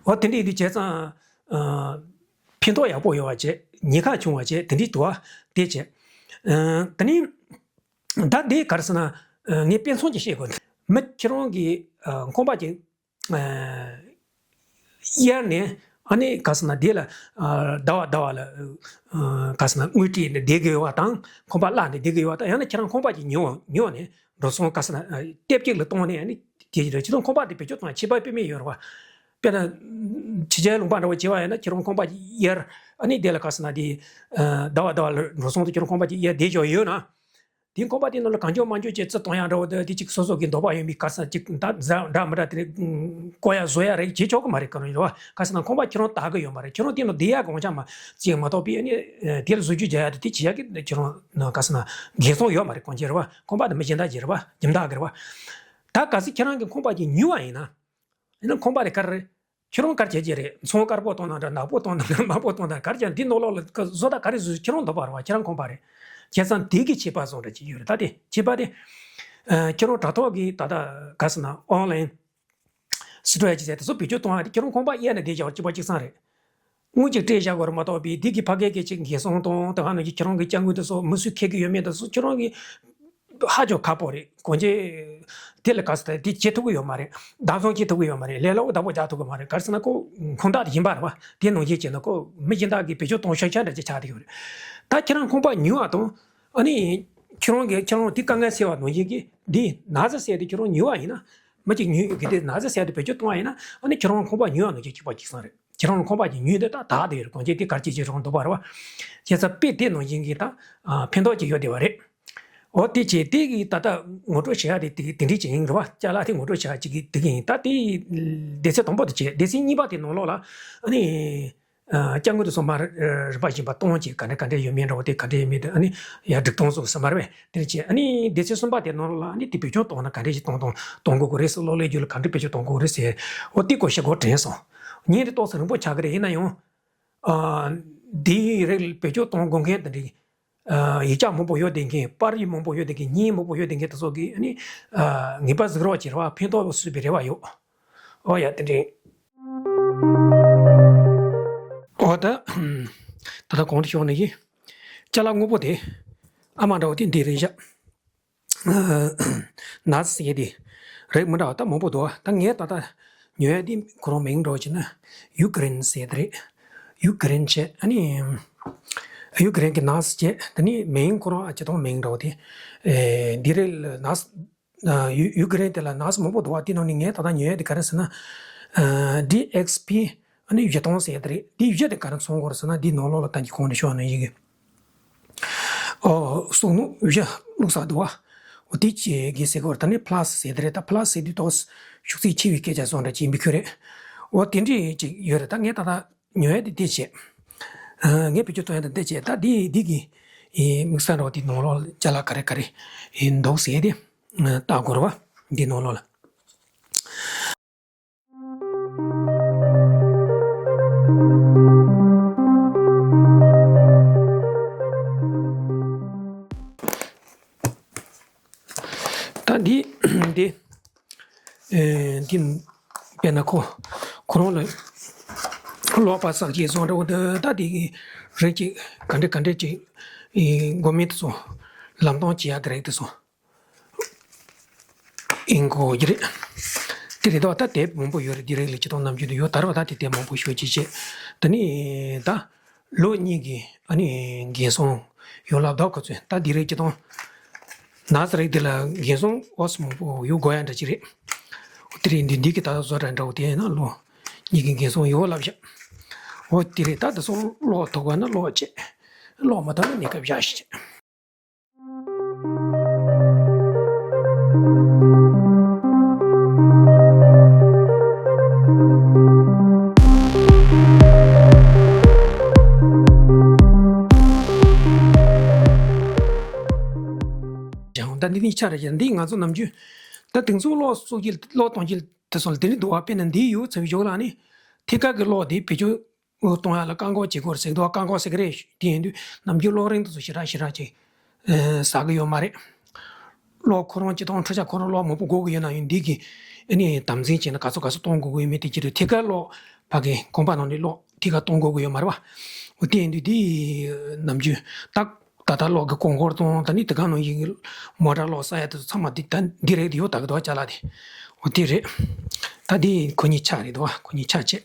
འོ་དེ་འདྲ་ཡིན་དུས་བྱས་ཙང་ཕན་ཐོགས་ཡག་པོ་ཡོད་བ་བྱས། ཉེན་ཁ་ཆུང་བ་བྱས་དེ་འདྲའི་འདུག་བ། དེ་བྱས། དེ་ནས་ད་འདི་ག་རེ་ཟེར་ན་ངས་དཔེ་མཚོན་ཅིག་བཤད་དགོས། མི་ཁྱེད་རང་གི་ཁང་པ་ཅིག་གཡར་ནས་ཨ་ནི་ག་ཟེར་ན་དེ་ལ་ཟླ་བ་ཟླ་བ་ལ་ག་ཟེར་ན་དངུལ་སྤྲད་ནས་བསྡད་དགོས་པ་དང་། ཁང་པ་གླ་ནས་བསྡད་དགོས་པ་དང་། ཡང་ན་ཁྱེད་རང་ཁང་པ་ཅིག་ཉོ་ཉོ་ནས་འགྲོ་སོང་ག་ཟེར་ན་ལྟེབ་ཅིག་ལ་གཏོང་ནས་ཨ་ནི་དེ་རེད། ཁྱེད་རང་ཁང་པ་དེ་བེད་སྤྱོད་གཏོང་ཆད་པ་དཔེ་མེད་ཡོད་རེད་བ། དཔེར་ན་ཕྱི་རྒྱལ་ལུང་པ་འདྲ་བོ་བྱེད་པ་ཡིན་ན་ཁྱེད་རང་ཁང་པ་ཅིག་གཡར། ཨ་ནི་དེ་ལ་ག་ཟེར་ན་དེ་ཟླ་བ་ཟླ་བ་ལ་འགྲོ་སོང་དུ་ཁྱེད་རང་ཁང་པ་ཅིག་གཡར་བསྡད་ཆོག་ཡོད་ན། དེ་ཁང་པ་དེ་ནང་ལ་གང་བྱུང་མང་བྱུང་བྱས་རྩི་གཏོང་ཡག་འདྲ་བོ་དེ་གཅིག་སོ་སོ་གི་འདོད་པ་ཡོད་མེད་ག་ཟེར་ན་གཅིག་ད་འདྲ་འདྲ་མི་འདྲ་དེ་རིགས་བཀོག་ཡག་བཟོ་ཡག་རེད་བྱེད་ཆོག་གི་མ་རེད། ག་རེ་ཡིན་རེད་བ། ག་ཟེར་ན་ཁང་པ་ཁྱེད་རང་དག་གི་ཡོད་མ་རེད། ཁྱེད་རང་དེ་ནང་བསྡད་ཡག་གི་དབང་ཆ་མ་ཅིག་མ་གཏོགས་པའི་ཨ་ནི་དེ་ལ་བཟོ་བཅོས་རྒྱག་ཡག་དེ་དེ་བྱེད་ཡག་གི་ཁྱེད་རང་ནང་ག་ཟེར་ན་འགན་སྲུང་ཡོད་མ་རེད། གང་བྱེད་རེད་བ། ཁང་པ་དེ་མི་གཞན་དག་གི་རེད་བ། རྒྱུ་མི་དག་གི་རེད་བ། ད་གལ་སྲིད་ཁྱེད་རང་གི་ཁང་པ་ཅིག་ཉོས་པ་ཡིན་ན། ཡིན་ན་ཁང་པ་དེ་ག་རེ་རེད། ཁྱེད་རང་ག་རེ་བྱེད་ཀྱི་རེད། ཚོང་དཀར་པོ་གཏོང་ན་འདྲ། ནག་པོ་གཏོང་ན་འདྲ། དམར་པོ་གཏོང་ན་ག་རེ་བྱས་ན་འདི་ནང་ལོགས་ལ་བཟོ་ལྟ་ག་རེ་བཟོས་ཁྱེད་རང་འདོད་པ་རེད་བ། ཁྱེད་རང་ཁང་པ་རེད། བྱས་ཙང་དེ་གི་ཁྱད་པར་བཟོ་འདྲ་ཅིག་ཡོད་རེད། ད་དེ་ཁྱད་པར་དེ། ཨ་ཁྱེད་རང་དྲ་ཐོག་གི་ད་ལྟ་ག་ཟེར་ན་online strategy་ཟེར་དེ་ཚོ་བེད་སྤྱོད་གཏོང་ཡག་དེ་ཁྱེད་རང་ཁང་པ་གཡར་ནས་བསྡད་བཞག་པ་གཅིག་པ་གཅིག་རྐྱང་རེད། དངུལ་ཅིག་སྤྲད་བཞག་དགོས་རེད་མ་གཏོགས་པའི་འདི་གི་ཕ་གི་གི་ཅིག་འགན་སྲུང་དང་དེ་ག་ནང་བཞིན་ཁྱེད་རང་གི་ཅ་དངོས་དེ་ཚོ་མི་སུས་འཁྱེར་གི་ཡོད་མེད་དེ་ཚོ་ཁྱེད་རང་གི་ཧ་ཅང་ཁག་པོ་རེད། གང་ཅི། དེ་ལ་ག་ཟེར་དེ་བྱེད་ཐུབ་ཀྱི་ཡོད་མ་རེད། བདག་བཟུང་བྱེད་ཐུབ་ཀྱི་ཡོད་མ་རེད། ལས་སླ་བོ་བདག་པོ་རྒྱག་ཐུབ་ཀྱི་མ་རེད། ག་རེ་ཟེར་ན་ཁོ་ཁུངས་དག་དེ་ཡིན་པ་རེད་བ། དེ་ནང་བཞིན་བྱས་ན་ཁོ་མི་གཞན་དག་གིས་བེད་སྤྱོད་གཏོང་ཤོག་ཤོག་འདྲ་ཅིག་ཆགས་བསྡད་ཡོད་རེད། ད་ཁྱེད་རང་ཁང་པ་ཉོས་པ་དང་། ཨ་ནི། ཁྱེད་རང་གིས་ཁྱེད་རང་དེ་དཀའ་ངལ་སེལ་བ་ནང་བཞིན་གྱི་འདི་ན་ཟི་ཟེར་དེ་ཁྱེད་རང་ཉོས་པ་ཡིན་ན། མི་གཅིག་ཉོས་གི་དེ་ན་ཟི་ཟེར་དེ་བེད་སྤྱོད་གཏོང་བ་ཡིན་ན། ཨ་ནི་ཁྱེད་རང་ཁང་པ་ཉོས་པ་ནང་བཞིན་གཅིག་པ་གཅིག་རྐྱང་རེད། ཁྱེད་རང་ཁང་པ་ཅིག་ཉོས་དེ་ད་དག་དེ་ཡོད་རེད། གང་ཅི་དེ་གར་ཅིག་ཅིག་རང་འདུག་པ་རེད་བ། བྱས་ཙང་དཔེ་དེ་ནང་བཞིན་གྱི་ད་ཕན་ཐོགས་ཅིག་ཡོད་བསྡད་པ་རེད། འོ་དེ་བྱས་དེ་གི་ད་ལྟ་ངོ་སྤྲོད་བྱེད་ཡ་དེ་དེ་དེ་འདྲས་ཅིག་ཡིན་རེད་བ། ཅ་ལག་དེ་ངོ་སྤྲོད་བྱེད་ཡ་ཅིག་གི་དེ་གི་ཡིན། ད་དེ་སྡེ་ཚན་དང་པོ་དེ་བྱས། སྡེ་ཚན་གཉིས་པ་དེ་ནང་ལོགས་ལ་ཨ་ནི། ཅ་དངོས་དེ་ཚོ་མར་རིམ་པ་བཞིན་པ་གཏོང་བྱས། ག་འདྲ་ག་འདྲ་ཡོད་མེད་འདྲ་བོ་དེ་ག་འདྲ་ཡོད་མེད་དེ་ཨ་ནི་ཡར་སྒྲིག་གཏོང་སོགས་ཟེར་མ་རེད་པས། དེ་འདྲ་བྱས་ཨ་ནི་སྡེ་ཚན་གསུམ་པ་དེ་ནང་ལ་ཨ་ནི་དེ་བེད་སྤྱོད་གཏོང་ན་ག་འདྲ་ཞིག་གཏོང་གཏོང་གཏོང་དགོས་ཀྱི་རེད་ཟེར། གློག་ཀླད་བརྒྱུད་ལ་ག་འདྲ་བེད་སྤྱོད་གཏོང་དགོས་ཀྱི་རེད་ཟེར། འོ་དེ་སྐོར་ཞིབ་གོ་དྲན་སོང་། ཉིན་དེ་ཏོག་ཙམ་རིང་པོ་ཆགས་ཀྱི་རེད། ཡིན་ན་ཡང་། ཨ། འདིའི་རིགས་ལ་བེད་སྤྱོད་གཏོང་དགོས་མཁན་དེ་འདྲའི། ཨ། ཡིག་ཆ་མང་པོ་ཡོད་བསྡད་མཁན། པར་རིས་མང་པོ་ཡོད་བསྡད་མཁན། བརྙན་མང་པོ་ཡོད་བསྡད་མཁན་དེ་ཚོ་གིས་ཨ་ནི། ཨ། ངེས་པར་གཟིགས་རོགས་བྱེད་རོགས། ཕན་ཐོགས་སུས་པའི་རེ་བ་ཡོད། ཨོ་ཡ་དེ་འདྲའི། ཨོ་ད། ད་ལྟ་གོང་དུ་ཞུས་ནང་བཞིན། ཅ་ལག་དངོས་པོ་དེ། ཨ་མ་འདྲ་བོ་དེ་འདི་རེད་བཞག་ན་ཟེར་དེ། རིགས་མི་འདྲ་བ་ད་མང་པོ་འདུག་ད་ངས་ད་ལྟ་ཉོ་ཡ་དེ་ཁོ་རང་མིང་འདྲ་བོ་བྱས་ན། ཡུ་ཀེ་རེན་ཟེར་དེ་རེད། ཡུ་ཀེ་རེན་བྱས། ཨ་ནི། ཡུ་ཀེ་རེན་གྱི་ན་ཟེར་བྱས། དེ་ནི་མིང་ཁོ་རང་ཨ་ཅེ་ཐོང་མིང་འདྲ་བོ་དེ། ཨེ། འདི་རེད་ན་ཟེར། ཡུ་ཡུ་ཀེ་རེན་དེ་ལ་ན་ཟེར་མང་པོ་འདུག་བ། དེ་ནང་ནས་ངས་ད་ལྟ་ཉོ་ཡ་དེ་ག་རེ་ཟེར་ན། ཨ་ཌི་ཨེགས་པི་ཨ་ནི་བཞི་སྟོང་ཟེར་ཡ་དེ་རེད། འདི་བཞི་དེ་ག་རེ་མཚོན་གྱི་ཡོད་རེད་ཟེར་ན། འདི་ནང་ལོགས་ལ་ད་གིན་གོང་ནས་ཞུས་པ་ནང་བཞིན་གྱི། ཨོ། སྲུང་ནུ་བཞི་བླུགས་ས་འདུག་བ། འོ་དེ་ཅིག་གི་ཟེར་གྱི་ཡོད་རེད། ད་ནི་པ་ལ་སི་ཟེར་དེ་རེད། ད་པ་ལ་སི་ཟེར་དུས་ཏོག་ཙམ་ཤུགས་ཚད་ཆེ་བའི་སྐད་ཆ་བཟོ་འདྲ་ཅིག་ཡིན་པའི་ཁུལ་རེད། འོ་དེ་འདྲ་ཅིག་ཡོད་རེད། ད་ངས་ད་ལྟ་ཉོ་ཡ་དེ་དེ་བྱས། ཨ་ངས་བེད་སྤྱོད་གཏོང་ཡ་དེ་དེ་བྱས། ད་འདི་འདི་གི་ཨེ་དམིགས་བསལ་འདྲ་བོ་དེ་ནང་ལོགས་ལ་ཅ་ལག་ག་རེ་ག་རེ་ཨེ་འདུག་ཟེར་དེ་ཨ་ལྟ་དགོས་རེད་བ། འདི་ནང་ལོགས་ལ། ད་འདི་འདི་ཨེ་འདི་དཔེར་ན་ཁོ་ཁོ་རང་ལ་གློག་པ་གསར་བརྗེ་བཟོ་འདྲ་བོ་འདི། ད་འདི་གི་རིགས་ཅིག་ག་འདྲ་ག་འདྲ་ཅིག་ཨེ་དགོས་མིན་དེ་ཚོ་ལམ་སྟོན་བྱེད་ཡ་གི་རིགས་དེ་ཚོ་ཨིན་གོ་གི་རེད། དེ་རེད་དོ། ད་དེབ་མང་པོ་ཡོད་རེད། འདི་རིགས་ལ་སྤྱིར་བཏང་ནམ་རྒྱུན་དུ་ཡོད་དར་བ། ད་དེ་དེབ་མང་པོ་ཤོད་ཅིག་བྱས། ད་ནི་ད་ལོ་གཉིས་ཀྱི་ཨ་ནི་འགན་སྲུང་ཡོད་ལབ་དོ། ཁོ་ཚོས་ད་འདི་རིགས་སྤྱིར་བཏང་ན་ཚ་རིགས་འདི་ལ་འགན་སྲུང་ཨོ་ཙམ་མང་པོ་ཡོད་དགོས་ཡ་འདྲ་ཅིག་རེད། འོ་དེ་རིགས་འདི་འདི་གི་ད་བཟོ་འདྲ་འདྲ་བོ་དེ་ཡིན་ན་ལོ་གཉིས་ཀྱི་འགན་སྲུང་ཡོད་ལབ་བཞག་འོ་དེ་རེད། ད་དེ་ཚོ་ཀློག་ཐུབ་པ་ན་ཀློག་བྱས། ཀློག་མ་ཐུབ་ན་གནས་སྐབས་བཞག་ཞིག་བྱས། ཀྱང་ད་འདི་ནི་ཆ་རེ་བཞག་འདི་ང་ཚོ་ནམ་རྒྱུན་ད་དེང་སང་གློག་གསོག་གི་གློག་གཏོང་གི་དེ་ཚོ་ལ་དེ་ནི་འདུག་བ། དཔེར་ན་འདི་ཡོད་ཚར་བའི་ཞོར་ལ་ནི་ཐད་ཀར་གྱི་གློག་དེ་བེད་སྤྱོད་གཏོང་ཡ་ལ་བཀག་འགོག་བྱེད་དགོས་རེད་ཟེར་གི་འདུག་བ། བཀག་འགོག་ཟེར་གི་རེད། དེ་ཡིན་དུས་ནམ་རྒྱུན་གློག་རིན་དེ་ཚོ་ཞེ་དྲག་ཞེ་དྲག་ཅིག་ཟ་གི་ཡོད་མ་རེད། གློག་ཁོ་རང་སྤྱིར་བཏང་འཕྲུལ་ཆས་ཁོ་རང་གློག་མང་པོ་དགོས་ཀྱི་ཡོད་ན་ཡང་འདི་གི་ཨ་ནི་དམ་འཛིན་བྱས་ན་ག་ཚོད་ག་ཚོད་གཏོང་དགོས་ཀྱི་ཡོད་མེད་དེ་ཅི་རེད། ཐད་ཀར་གློག་ཕ་གི་གོམ་པ་ནང་ནས་གློག་ཐད་ཀར་གཏོང་དགོས་ཀྱི་ཡོད་མ་རེད་བ། འོ་དེ་ཡིན་དུས་འདི་ནམ་རྒྱུན་ད་ད་ལྟ་གློག་གི་གོང་འཁོར་དང་། ད་ནི་དེ་ག་ནང་བཞིན་གྱི་མོ་ཊ་གློག་ཟ་ཡ་དེ་ཚོ་ཚང་མ་འདི་ད་འདི་རེད། འདི་ཡོད་ད་གི་འདུག་བ། ཅ་ལག་དེ་འོ་དེ་རེད། ད་འདི་ཁོ་གཉིས་ཆ་རེད་འདུག་བ། ཁོ་གཉིས་ཆ་བྱས།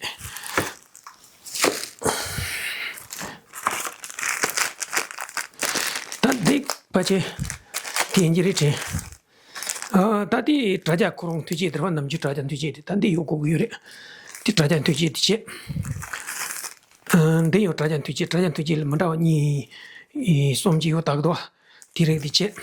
ད་འདི་ཕལ་ཆེར་དེ་ཡིན་གྱི་རེད་དྲན། ཨ་ད་དེ་དྲ་རྒྱ་ཁོ་རང་མཐུད་ཆས་དེ་རེད་བ། ནམ་རྒྱུན་དྲ་རྒྱ་མཐུད་ཆས་དེ། ད་འདི་ཡོད་དགོས་ཀྱི་ཡོད་རེད། དེ་དྲ་རྒྱ་མཐུད་ཆས་དེ་བྱས། ཨ་འདི་ཡང་དྲ་རྒྱ་མཐུད་ཆས། དྲ་རྒྱ་མཐུད་ཆས་ལ་མི་འདྲ་བ་གཉིས་གསུམ་ཅིག་ཡོད་ད་གི་འདུག་བ། དེ་རིགས་དེ་བྱས།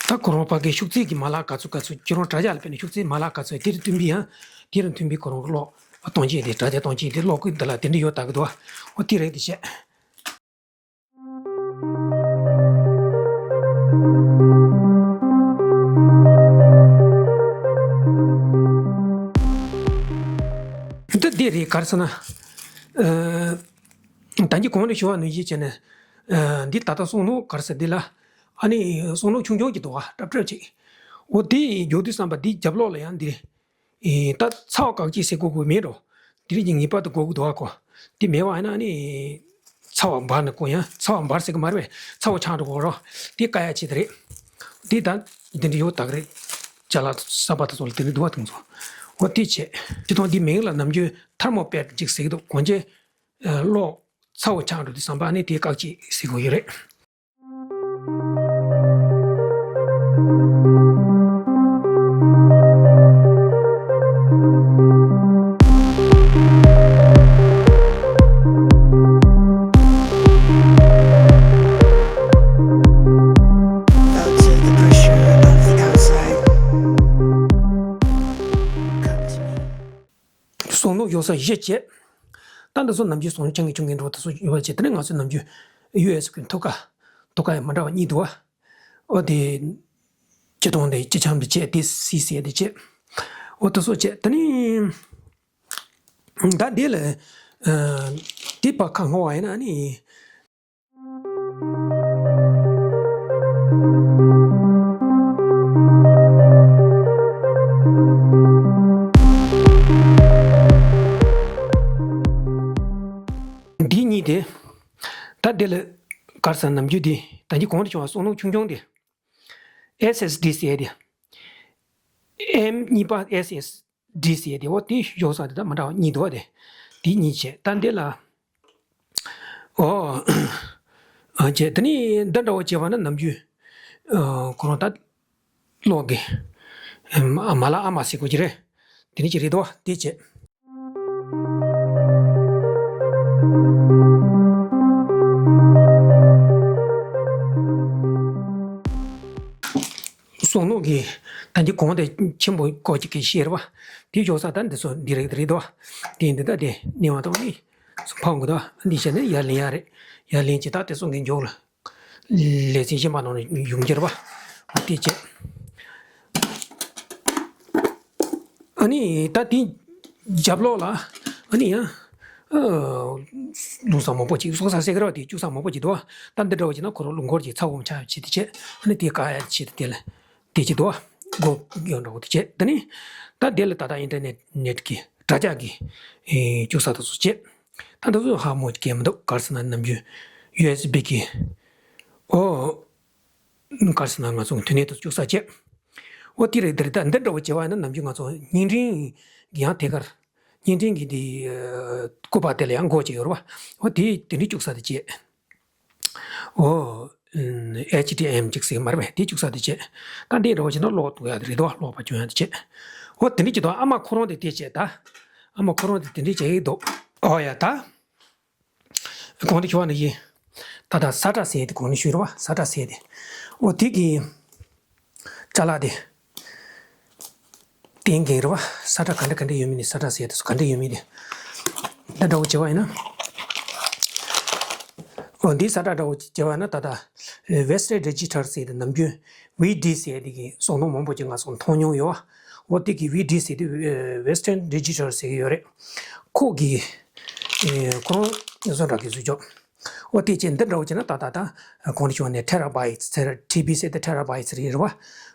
ད་ཁོ་རང་ཕ་གི་ཤུགས་ཚད་ཀྱི་མ་ལག་ག་ཚོད་ག་ཚོད། ཁྱོད་རང་དྲ་རྒྱ་ལ་དཔེར་ན་ཤུགས་ཚད་མ་ལག་ག་ཚོད། དེ་དང་མཐུན་པའི་ཡང་དེ་དང་མཐུན་པའི་ཁོ་རང་གི་གློག་གཏོང་ཆས་དེ། དྲ་རྒྱ་གཏོང་ཆས་དེ་གློག་སྐུད་འདི་ལ་དེ་འདྲ་ཡོད་ད་གི་འདུག་བ། འོ་དེ་རིགས་དེ་བྱས། འདི་འདི་རེད། ག་རེ་ཟེར་ན། ཨ་ད་གིན་གོང་ནས་ཞུ་བ་ནང་བཞིན་བྱས་ནས། ཨ་འདི་ད་ལྟ་སྲུང་ནུ་ག་རེ་ཟེར་འདི་ལ། ཨ་ནི་སྲུང་ནུ་ཆུང་ཆུང་ཅིག་འདུག་བ། ཏྲབ་ཏྲབ་ཅིག་འོ་དེ་རྒྱག་དུས་ཙམ་པ་འདི་རྒྱབ་ལོགས་ལ་ཡང་འདི། ཨེ་ད་ཚ་བ་བཀག་ཅིག་ཟེར་དགོས་དགོས་མེད་འགྲོ། དེ་རིགས་ཀྱི་ངེས་པར་དུ་དགོས་ཀྱི་འདུག་ཨ་ཁོ། དེ་མེད་པ་ཡིན་ན་ནི་ཚ་བ་འབར་ནས་ཁོ་ཡང་ཚ་བ་འབར་ཟེར་གི་མ་རེད་པས། ཚ་བ་ཆགས་འགྲོ་གི་རོ། དེ་བཀག་ཡ་ཆེད་དུ་རེད། དེ་ད་དེ་འདྲ་ཡོད་ད་གི་རེད། ཅ་ལག་གསར་པ་དེ་ཚོ་ལ་དེ་འདྲ་འདུག་བ། དེ་ཚོ་འོ་དེ་བྱས། སྤྱིར་བཏང་འདི་མིང་ལ་ནམ་རྒྱུན་ཐར་མོ་པེཌ་ཅིག་ཟེར་གི་འདུག་གོན་ཆས་གློག་ཚ་བ་ཆགས་འགྲོ་དུས་ཙམ་པ་ནི་དེ་བཀག་ཅིག་ཟེར་དགོས་ཀྱི་རེད། Felt the pressure of the outside. Come to me. སྲུང་ནུ་ཡོད་ས་བཞི་བྱས། ད་འདི་ཚོ་ནམ་རྒྱུན་སྲུང་ནུ་ཆུང་ངེ་ཆུང་ངེ་འགྲོ་དེ་ཚོ་ཡོད་པ་བྱས། དེ་ནས་ང་ཚོས་ནམ་རྒྱུན་ཡུ་ཨེས་གི་ཐུག་ཀ་ཐུག་ཀ་ཡང་མི་འདྲ་བ་གཉིས་འདུག་བ། འོ་དེ་སྤྱི་སྟོང་དེ་སྤྱི་ཁྱམས་དེ་བྱས། དེ་སི་སི་དེ་བྱས། འོ་དེ་ཚོ་བྱས། དེ་ནས་ད་འདི་ལ་ཨ་དེ་ཕར་ཁ་སྔོག་པ་ཡིན་ན་ནི། འདི་གཉིས་དེ། ད་འདི་ལ་ག་རེ་ཟེར། ནམ་རྒྱུན་འདི་ད་གིན་གོང་དུ་བྱུང་བ་སྲུང་ནུ་ཆུང་ཆུང་དེ། ཨེས་ཨེས་ཌི་ཟེར་དེ། ཨེམ་གཉིས་པ་ཨེས་ཨེས་ཌི་ཟེར་དེ། འོ་དེ་ཞོག་ས་དེ་ད་མི་འདྲ་བ་གཉིས་འདུག་བ། དེ་དེ་གཉིས་བྱས། ད་འདི་ལ། ཨོ། ཨ་བྱས། དེ་ནས་འདི་འདྲ་བོ་བྱས་པ་ན་ནམ་རྒྱུན། ཨ་ཁོ་རང་ད་གློག་གི་ཨ་མ་ལག་ཨ་མ་ཟེར་དགོས་ཀྱི་རེད། དེ་འདྲ་ཅིག་རེད་དོ། དེ་བྱས། སོ་ནོ་གི་ད་འདི་གོང་དེ་ཆེན་པོ་ཀོ་ཅིག་གི་ཤེར་བ། དེ་ཞོག་ས་ད་འདི་ཚོ་འདི་རེད་རེད་དོ། དེ་འདི་ད་དེ་ནི་བ་དང་ནི་སུ་ཕང་གི་དོ། འདི་བྱས་ནས་ཡར་ལེན་ཡ་རེད། ཡར་ལེན་གྱི་ད་དེ་སོང་གི་མགྱོགས་ལ། ལེ་ཚན་གཞན་པ་ནང་ནས་ཡོང་རྒྱུ་རེད་བ། དེ་བྱས། ཨ་ནི་ད་དེ་རྒྱབ་ལོགས་ལ་ཨ་ནི་ཡང་ཨ་ལུང་ས་མང་པོ་ཅིག་སོག་ས་སེ་ག་ར་དེ་བཅུག་ས་མང་པོ་ཅིག་འདུག་ད་འདི་འདྲ་བ་ཅིག་ན་ཁོ་རང་ལུང་འཁོར་གྱི་ཚ་བོ་ཆ་བྱེད་དེ་བྱས། ཨ་ནི་དེ་ཀ་ཡ་བྱེད་དེ་དེ་ལ་དེ་ཅིག་འདུག་སྒོ་ཡོད་འདྲ་བོ་དེ་བྱས། དེ་ནི་ད་དེ་ལ་ད་ལྟ་ཨིན་ཊར་ནེཊ་ནེཊ་གི་དྲ་རྒྱ་གི་ཨེ་བཅུག་ས་དེ་ཚོ་བྱས། ད་དེ་ཚོ་ཧ་མོ་གལ་མི་འདུག་ག་རེ་ཟེར་ན་ནམ་རྒྱུན་ཡུ་ཨེས་བི་གི་ཨོ། ག་རེ་ཟེར་ན་ང་ཚོ་མཐུན་གནས་དུ་བཅུག་ས་བྱས། འོ་དེ་རེད་དེ་རེད། ད་འདི་འདྲ་བོ་བྱས་པ་ཡིན་ན་ནམ་རྒྱུན་ང་ཚོ་བརྙན་འཕྲིན་གྱི་ཡང་ཐད་ཀར་བརྙན་འཕྲིན་གྱི་འདི་སྐུད་པ་དེ་ལ་ཡང་སྒོ་ཅིག་ཡོད་རེད་བ། འོ་དེ་དེ་འདྲའི་བཅུག་ས་དེ་བྱས། འོ་ཨེཆ་ཌི་ཨེམ་ཅིག་ཟེར་མ་རེད་པས། དེ་བཅུག་ས་དེ་བྱས། ད་འདི་འདྲ་བོ་བྱས་ན་ཀློག་ཐུབ་ཡ་དེ་རེད་དོ། ཀློག་པ་སྐྱོན་ཡ་དེ་བྱས། འོ་དེ་འདྲའི་ཅིག་དང་ཨ་མ་ཁོ་རང་དེ་དེ་བྱས། ད་ཨ་མ་ཁོ་རང་དེ་དེ་འདྲའི་བྱས་ཡིག་འདུག་འོ་ཡ་ད། གོང་དུ་ཞུ་བ་ནི་ཡིན། ད་ལྟ་ས་ཁྲ་ཟེར་དེ་གོང་ནས་ཞུས་རེད་བ། ས་ཁྲ་ཟེར་དེ། འོ་དེ་གི་ཅ་ལག་དེ་བསྟན་གྱི་རེད་བ། ས་ཁྲ་ག་འདྲ་ག་འདྲ་ཡོད་མེད་ནི། ས་ཁྲ་ཟེར་དེ་ཚོ་ག་འདྲ་ཡོད་མེད་དེ། འདི་འདྲ་བོ་བྱས་པ་ཡིན་ན། འོ་འདི་ས་ཁྲ་འདྲ་བོ་བྱས་པ་ཡིན་ན་ད་ལྟ་Western Digital ཟེར་དེ་ནམ་རྒྱུན་ཝི་ཌི་ཟེར་དེ་གི་བཟོ་ནོར་མང་པོ་ཅིག་ང་ཚོ་མཐོང་མྱོང་ཡོད་བ། འོ་དེ་གི་ཝི་ཌི་ཟེར་དེ་Western Digital ཟེར་གི་ཡོད་རེད། ཁོ་གི་ཨེ་ཁོ་རང་ཉོ་ཚོང་འདྲ་གི་བཟོ་ཆོག་འོ་དེ་བྱས་འདི་འདྲ་བོ་བྱས་ན་ད་ད་ད་གོང་དུ་ཞུས་པ་ནས་ཊེ་ར་བྷའི་ཊི་ཟེར། ཊི་བི་ཟེར་དེ་ཊེ་ར་བྷའི་ཊི་རེད་རེད་བ།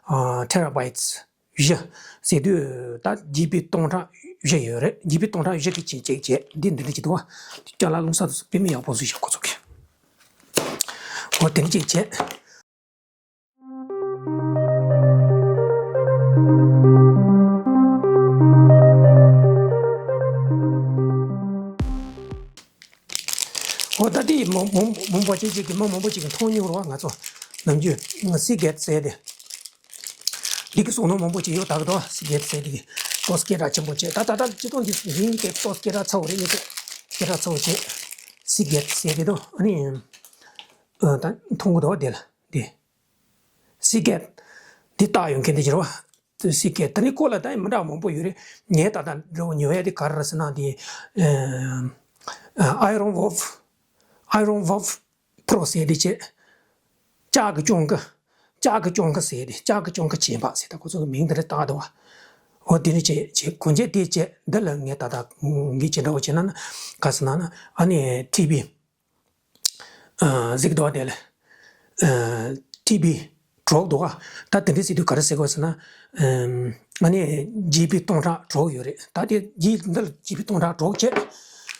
ཨ་ཊེ་ར་བྷའི་ཊི་བཞི་ཟེར་དུས་ད་ཇི་བི་སྟོང་ཕྲག་བཞི་ཡོད་རེད། ཇི་བི་སྟོང་ཕྲག་བཞི་གི་ཆེད་ཅིག་བྱས་འདི་འདི་འདྲ་ཅིག་འདུག་བ། ཅ་ལག་ལུང་ས་དེ་ཚོ་དཔེ་མི་ཡག་པོ་བཟོས་ཤག་ཁོ་ཚོ་གིས། འོ་དེ་འདྲ་ཅིག་བྱས། འོ་ད་དེ་མང་མང་མང་པོ་ཅིག་ཅིག་གི་མི་མང་པོ་ཅིག་གིས་མཐོང་མྱོང་རེད་བ། ང་ཚོ་ནམ་རྒྱུན་སི་གེཊ་ཟེར་དེ། འདི་གི་བཟོ་ནོར་མང་པོ་ཅིག་ཡོད་ད་གི་དོ། སི་གེཊ་ཟེར་དེ་གི་ཏོག་སྐད་གྲགས་ཆེན་པོ་བྱས། ད་ད་ད་སྤྱི་ཚོགས་འདི་ཡིན་གྱི་ཏོག་སྐད་གྲགས་ཚ་བོ་རེད། ཡིན་གྱི་སྐད་གྲགས་ཚ་བོ་བྱས། སི་གེཊ་ཟེར་དེ་དོ། ཨ་ནི་ཨ་ད་མཐོང་གི་འདུག་བ། དེ་ལ་དེ། སི་གེཊ་འདི་བཏགས་ཡོང་མཁན་དེ་ཅིག་རེད་བ། སི་གེཊ་ད་ནི་ཁོ་ལ་ད་མི་འདྲ་མང་པོ་ཡོད་རེད། ངས་ད་ལྟ་འདྲ་བོ་ཉོ་ཡ་དེ་ག་རེ་རེད་ཟེར་ན་དེ་ཨ་ཨ་ཨའི་རོན་ཝོལ་ཕི། ཨའི་རོན་ཝོལ་ཕི་པོ་རོ་ཟེར་དེ་བྱས། ལྕགས་ཀྱི་ཅོང་ཁ། ལྕགས་ཀྱི་ཅོང་ཁ་ཟེར་དེ། ལྕགས་ཀྱི་ཅོང་ཁ་བྱས་པ་ཟེར། ད་ཁོ་ཚོ་གི་མིང་དེ་འདྲ་བཏགས་འདུག་བ། འོ་དེ་ནི་བྱས་བྱས་གོན་ཆས་དེ་བྱས། འདི་ལ་ངས་ད་ལྟ་འདི་བྱས་འདྲ་བོ་བྱས་ན་ན་ག་ཟེར་ན་ན་ཨ་ནི་ཊི་བི། ཨ་གཟིགས་འདུག་དེ་ལ། ཨ་ཊི་བི་དྲུག་འདུག་ག་ད་དེ་འདྲ་ཟེར་དུས་ག་རེ་ཟེར་དགོས་ཟེར་ན། ཨམ་ཨ་ནི་ཇི་བི་སྟོང་ཕྲག་དྲུག་ཡོད་རེད། ད་དེ་ཇི་འདི་ལ་ཇི་བི་སྟོང་ཕྲག་དྲུག་བྱས།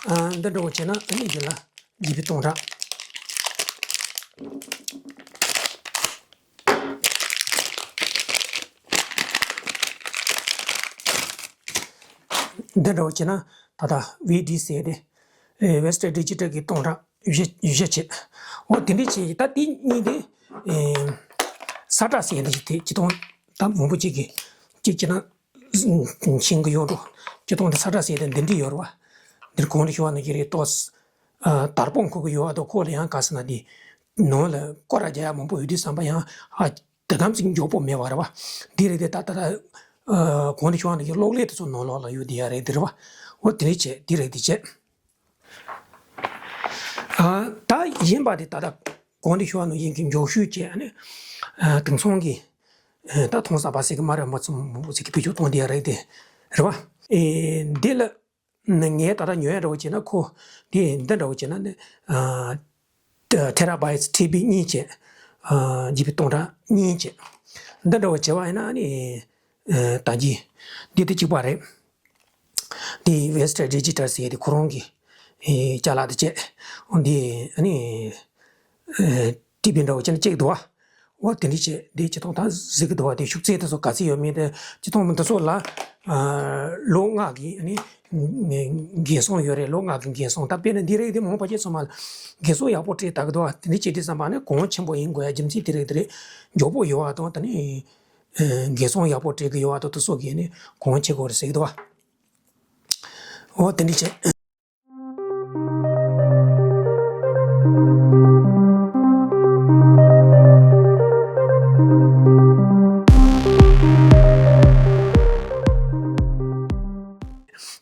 ཨ་འདི་འདྲ་བོ་བྱས་ན་ཨ་ནི་འདི་ལ་ཇི་བི་སྟོང་ཕྲག་འདི་འདྲ་བོ་བྱས་ན་ད་ལྟ་ཝི་ཌི་ཟེར་དེ། ཨེ་Western Digital གི་སྟོང་ཕྲག་བཞི་བཞི་བྱས། འོ་དེ་འདྲ་བྱས། ད་དེ་གཉིས་དེ་ཨེ་ས་ཁྲ་ཟེར་དེ་ཅིག་དེ་སྤྱི་སྟོང་ད་མང་པོ་ཅིག་གིས་ཅིག་བྱས་ན་ཤེས་ཀྱི་ཡོད་འགྲོ། སྤྱི་སྟོང་དེ་ས་ཁྲ་ཟེར་དེ་འདི་འདྲ་ཡོད་རེད་བ། འདིར་གོང་དུ་ཞུ་བ་ནང་བཞིན་རེད་ཏོ། ཨ་དར་སྤུངས་ཁུག་གི་ཡོད་བ་དང་། ཁོ་ལ་ཡང་ག་ཟེར་ན་དེ་ནང་ལ་སྐོར་ར་རྒྱག་ཡ་མང་པོ་ཡོད་དུས་ཙམ་པ་ཡང་ཨ་དེ་ཙམ་ཞིག་མགྱོགས་པོ་མེད་པ་རེད་བ། འདི་རེད་དེ་ད་ད་ད་ཨ་གོང་དུ་ཞུ་བ་ནང་བཞིན་གློག་ཀླད་དེ་ཚོ་ནང་ལོགས་ལ་ཡོད་བསྡད་ཡ་རེད་དེ་རེད་བ། འོ་དེ་རེད་བྱས། འདི་རེད་དེ་བྱས། ཨ་ད་གཞན་པ་དེ་ད་ལྟ་གོང་དུ་ཞུ་བ་ནང་བཞིན་གྱི་མགྱོགས་ཤོས་བྱས་ཨ་ནི་ཨ་དེང་སང་གི་ཨ་ད་མཐོང་ས་པ་ཟེར་གི་མ་རེད། མ་ཚོམ་མང་པོ་ཟེར་གི་བེད་སྤྱོད་གཏོང་བསྡད་ཡ་རེད་དེ་རེད་བ། ཨེ་འདི་ལ་ངས་ད་ལྟ་ཉོ་ཡ་འདྲ་བོ་བྱས་ན་ཁོ་འདི་འདི་འདྲ་བོ་བྱས་ན་ནི་ཨ་ཊེ་ར་བྷའི་ཊི་ཊི་བི་གཉིས་བྱས། ཨ་ཇི་བི་སྟོང་ཕྲག་གཉིས་བྱས། འདི་འདྲ་བོ་བྱས་པ་ཡིན་ན་ནི་ཨ་ད་གི་འདི་དེ་གཅིག་པ་རེད། དེ་Western Digital ཟེར་དེ་ཁོ་རང་གི་ཨེ་ཅ་ལག་དེ་བྱས། འོ་འདི་ཨ་ནི་ཨེ་ཊི་ཝི་འདྲ་བོ་བྱས་ན་གཅིག་འདུག་བ། འོ་དེ་འདྲ་བྱས་དེ་སྤྱི་སྟོང་ད་གཟིགས་ཀྱི་འདུག་བ། དེ་ཤུགས་ཚད་དེ་ཚོ་ག་ཚད་ཡོད་མེད་དེ་སྤྱི་སྟོང་འདི་ཚོ་ལ་ཨ་ལོ་ལྔ་གི་ཨ་ནི་འགན་སྲུང་ཡོད་རེད། ལོ་ལྔ་གི་འགན་སྲུང་། ད་དཔེར་ན་འདི་རིགས་དེ་མང་པོ་བྱས་ཚང་མ་ལ་འགན་སྲུང་ཡག་པོ་སྤྲད་ད་གི་འདུག་བ། དེ་འདྲ་བྱས་དུས་ཙམ་པ་ནི་གོང་ཆེན་པོ་ཡིན་དགོས་ཡ་རྒྱུ་མཚན་དེ་རིགས་དེ་རེད། མགྱོགས་པོ་ཡོད་བ་དང་། ད་ནི་ཨ་འགན་སྲུང་ཡག་པོ་སྤྲད་གི་ཡོད་བ་དང་། དེ་ཚོ་གིས་ནི་གོང་ཆེ་དགོས་རེད་ཟེར་གི་འདུག་བ། འོ་དེ་འདྲ་བྱས།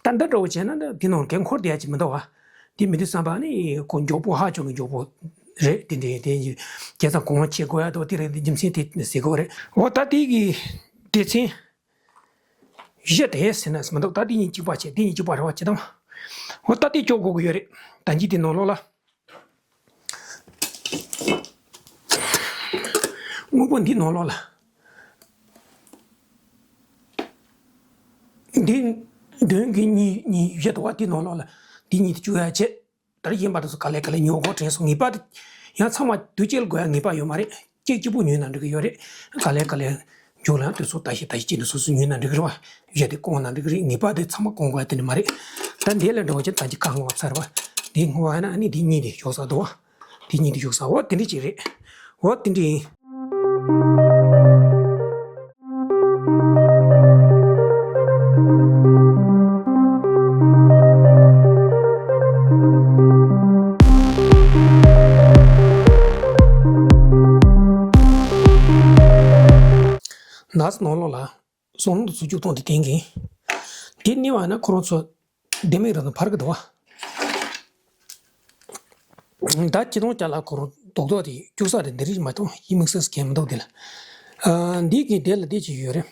ད་འདི་འདྲ་བོ་བྱས་ན་འདི་ནང་གས་འཁོར་བསྡད་ཡ་ཅིག་མི་འདུག་བ། འདི་མི་འདུག་བསམ་པ་ནི་ཁོ་མགྱོགས་པོ་ཧ་ཅང་གི་མགྱོགས་པོ་རེད། དེ་འདྲའི་དེ་བྱས་ཙང་གོང་ཆེ་དགོས་ཡ་དོ་དེ་རེད། འདི་རྒྱུ་མཚན་དེ་ཟེར་དགོས་རེད། འོ་ད་དེ་གི་སྡེ་ཚན་བཞི་དེ་ཟེར་ན་ཟེར་མི་འདུག་ད་དེ་གཉིས་གཅིག་པ་བྱས། དེ་གཉིས་གཅིག་པ་རེད་བ་ཅི་དང་། འོ་ད་དེ་སྐྱོར་དགོས་ཀྱི་ཡོད་རེད། ད་འཇིག་དེ་ནང་ལོགས་ལ། དངོས་པོ་འདི་ནང་ལོགས་ལ། འདི་མདུན་གྱི་གཉིས་གཉིས་བཞི་དུ་བ་འདི་ནང་ལོགས་ལ། འདི་གཉིས་དེ་བཅུག་ཡ་བྱས། ད་རེས་ཡིན་པ་དེ་ཚོ་ག་ལེ་ག་ལེ་ཉོ་དགོས་དྲན་སོང་། ངེས་པར་དུ་ཡང་ཚང་མ་དུས་གཅིག་ལ་དགོས་ཡ་ངེས་པར་ཡོད་མ་རེད། གཅིག་གཅིག་པུ་ཉོས་ན་འགྲིག་གི་ཡོད་རེད། ག་ལེ་ག་ལེ་མཇུག་ལ་ཡང་དུས་ཚོད་ལྟ་ཞིག་ལྟ་ཞིག་བྱས་ནས་སོ་སོས་ཉོས་ན་འགྲིག་གི་རེད་བ། གཞི་དེ་བསྐོང་ན་འགྲིག་གི་རེད། ངེས་པར་དུ་ཚང་མ་བསྐོང་དགོས་ཡ་དེ་ནི་མ་རེད། ད་འདི་ལ་འགྲོ་བ་ཅིག་ད་ཅིག་ཁ་སྔོག་ཚར་བ། འདི་སྔོག་ཡ་ན་ཨ་ནི་འདི་གཉིས་དེ་ཞོག་ས་འདུག་བ། འདི་གཉིས་དེ་ཞོག་ས་འོ་དེ་འདྲ་ཅིག་རེད། འོ་དེ་འདྲ་ཡིན། ནགས་ནང་ལོགས་ལ་སོང་དུ་ཚུར་རྒྱུག་གཏོང་དེ་བསྟན་གིན། དེ་ནི་བ་ན་ཁོ་རང་ཚོ་ལྡེ་མིག་རང་དང་བར་གི་འདུག་བ། ད་ཁྱི་དོང་ཅ་ལག་ཁོ་རང་རྡོག་རྡོག་དེ་རྒྱུག་ས་དེ་འདི་རིགས་མ་གཏོང་། ཡིན་མིག་སེར་སྐྱེ་མི་འདུག་དེ་ལ། ཨ། འདི་གི་དེ་ལ་དེ་ཅིག་ཡོད་རེད།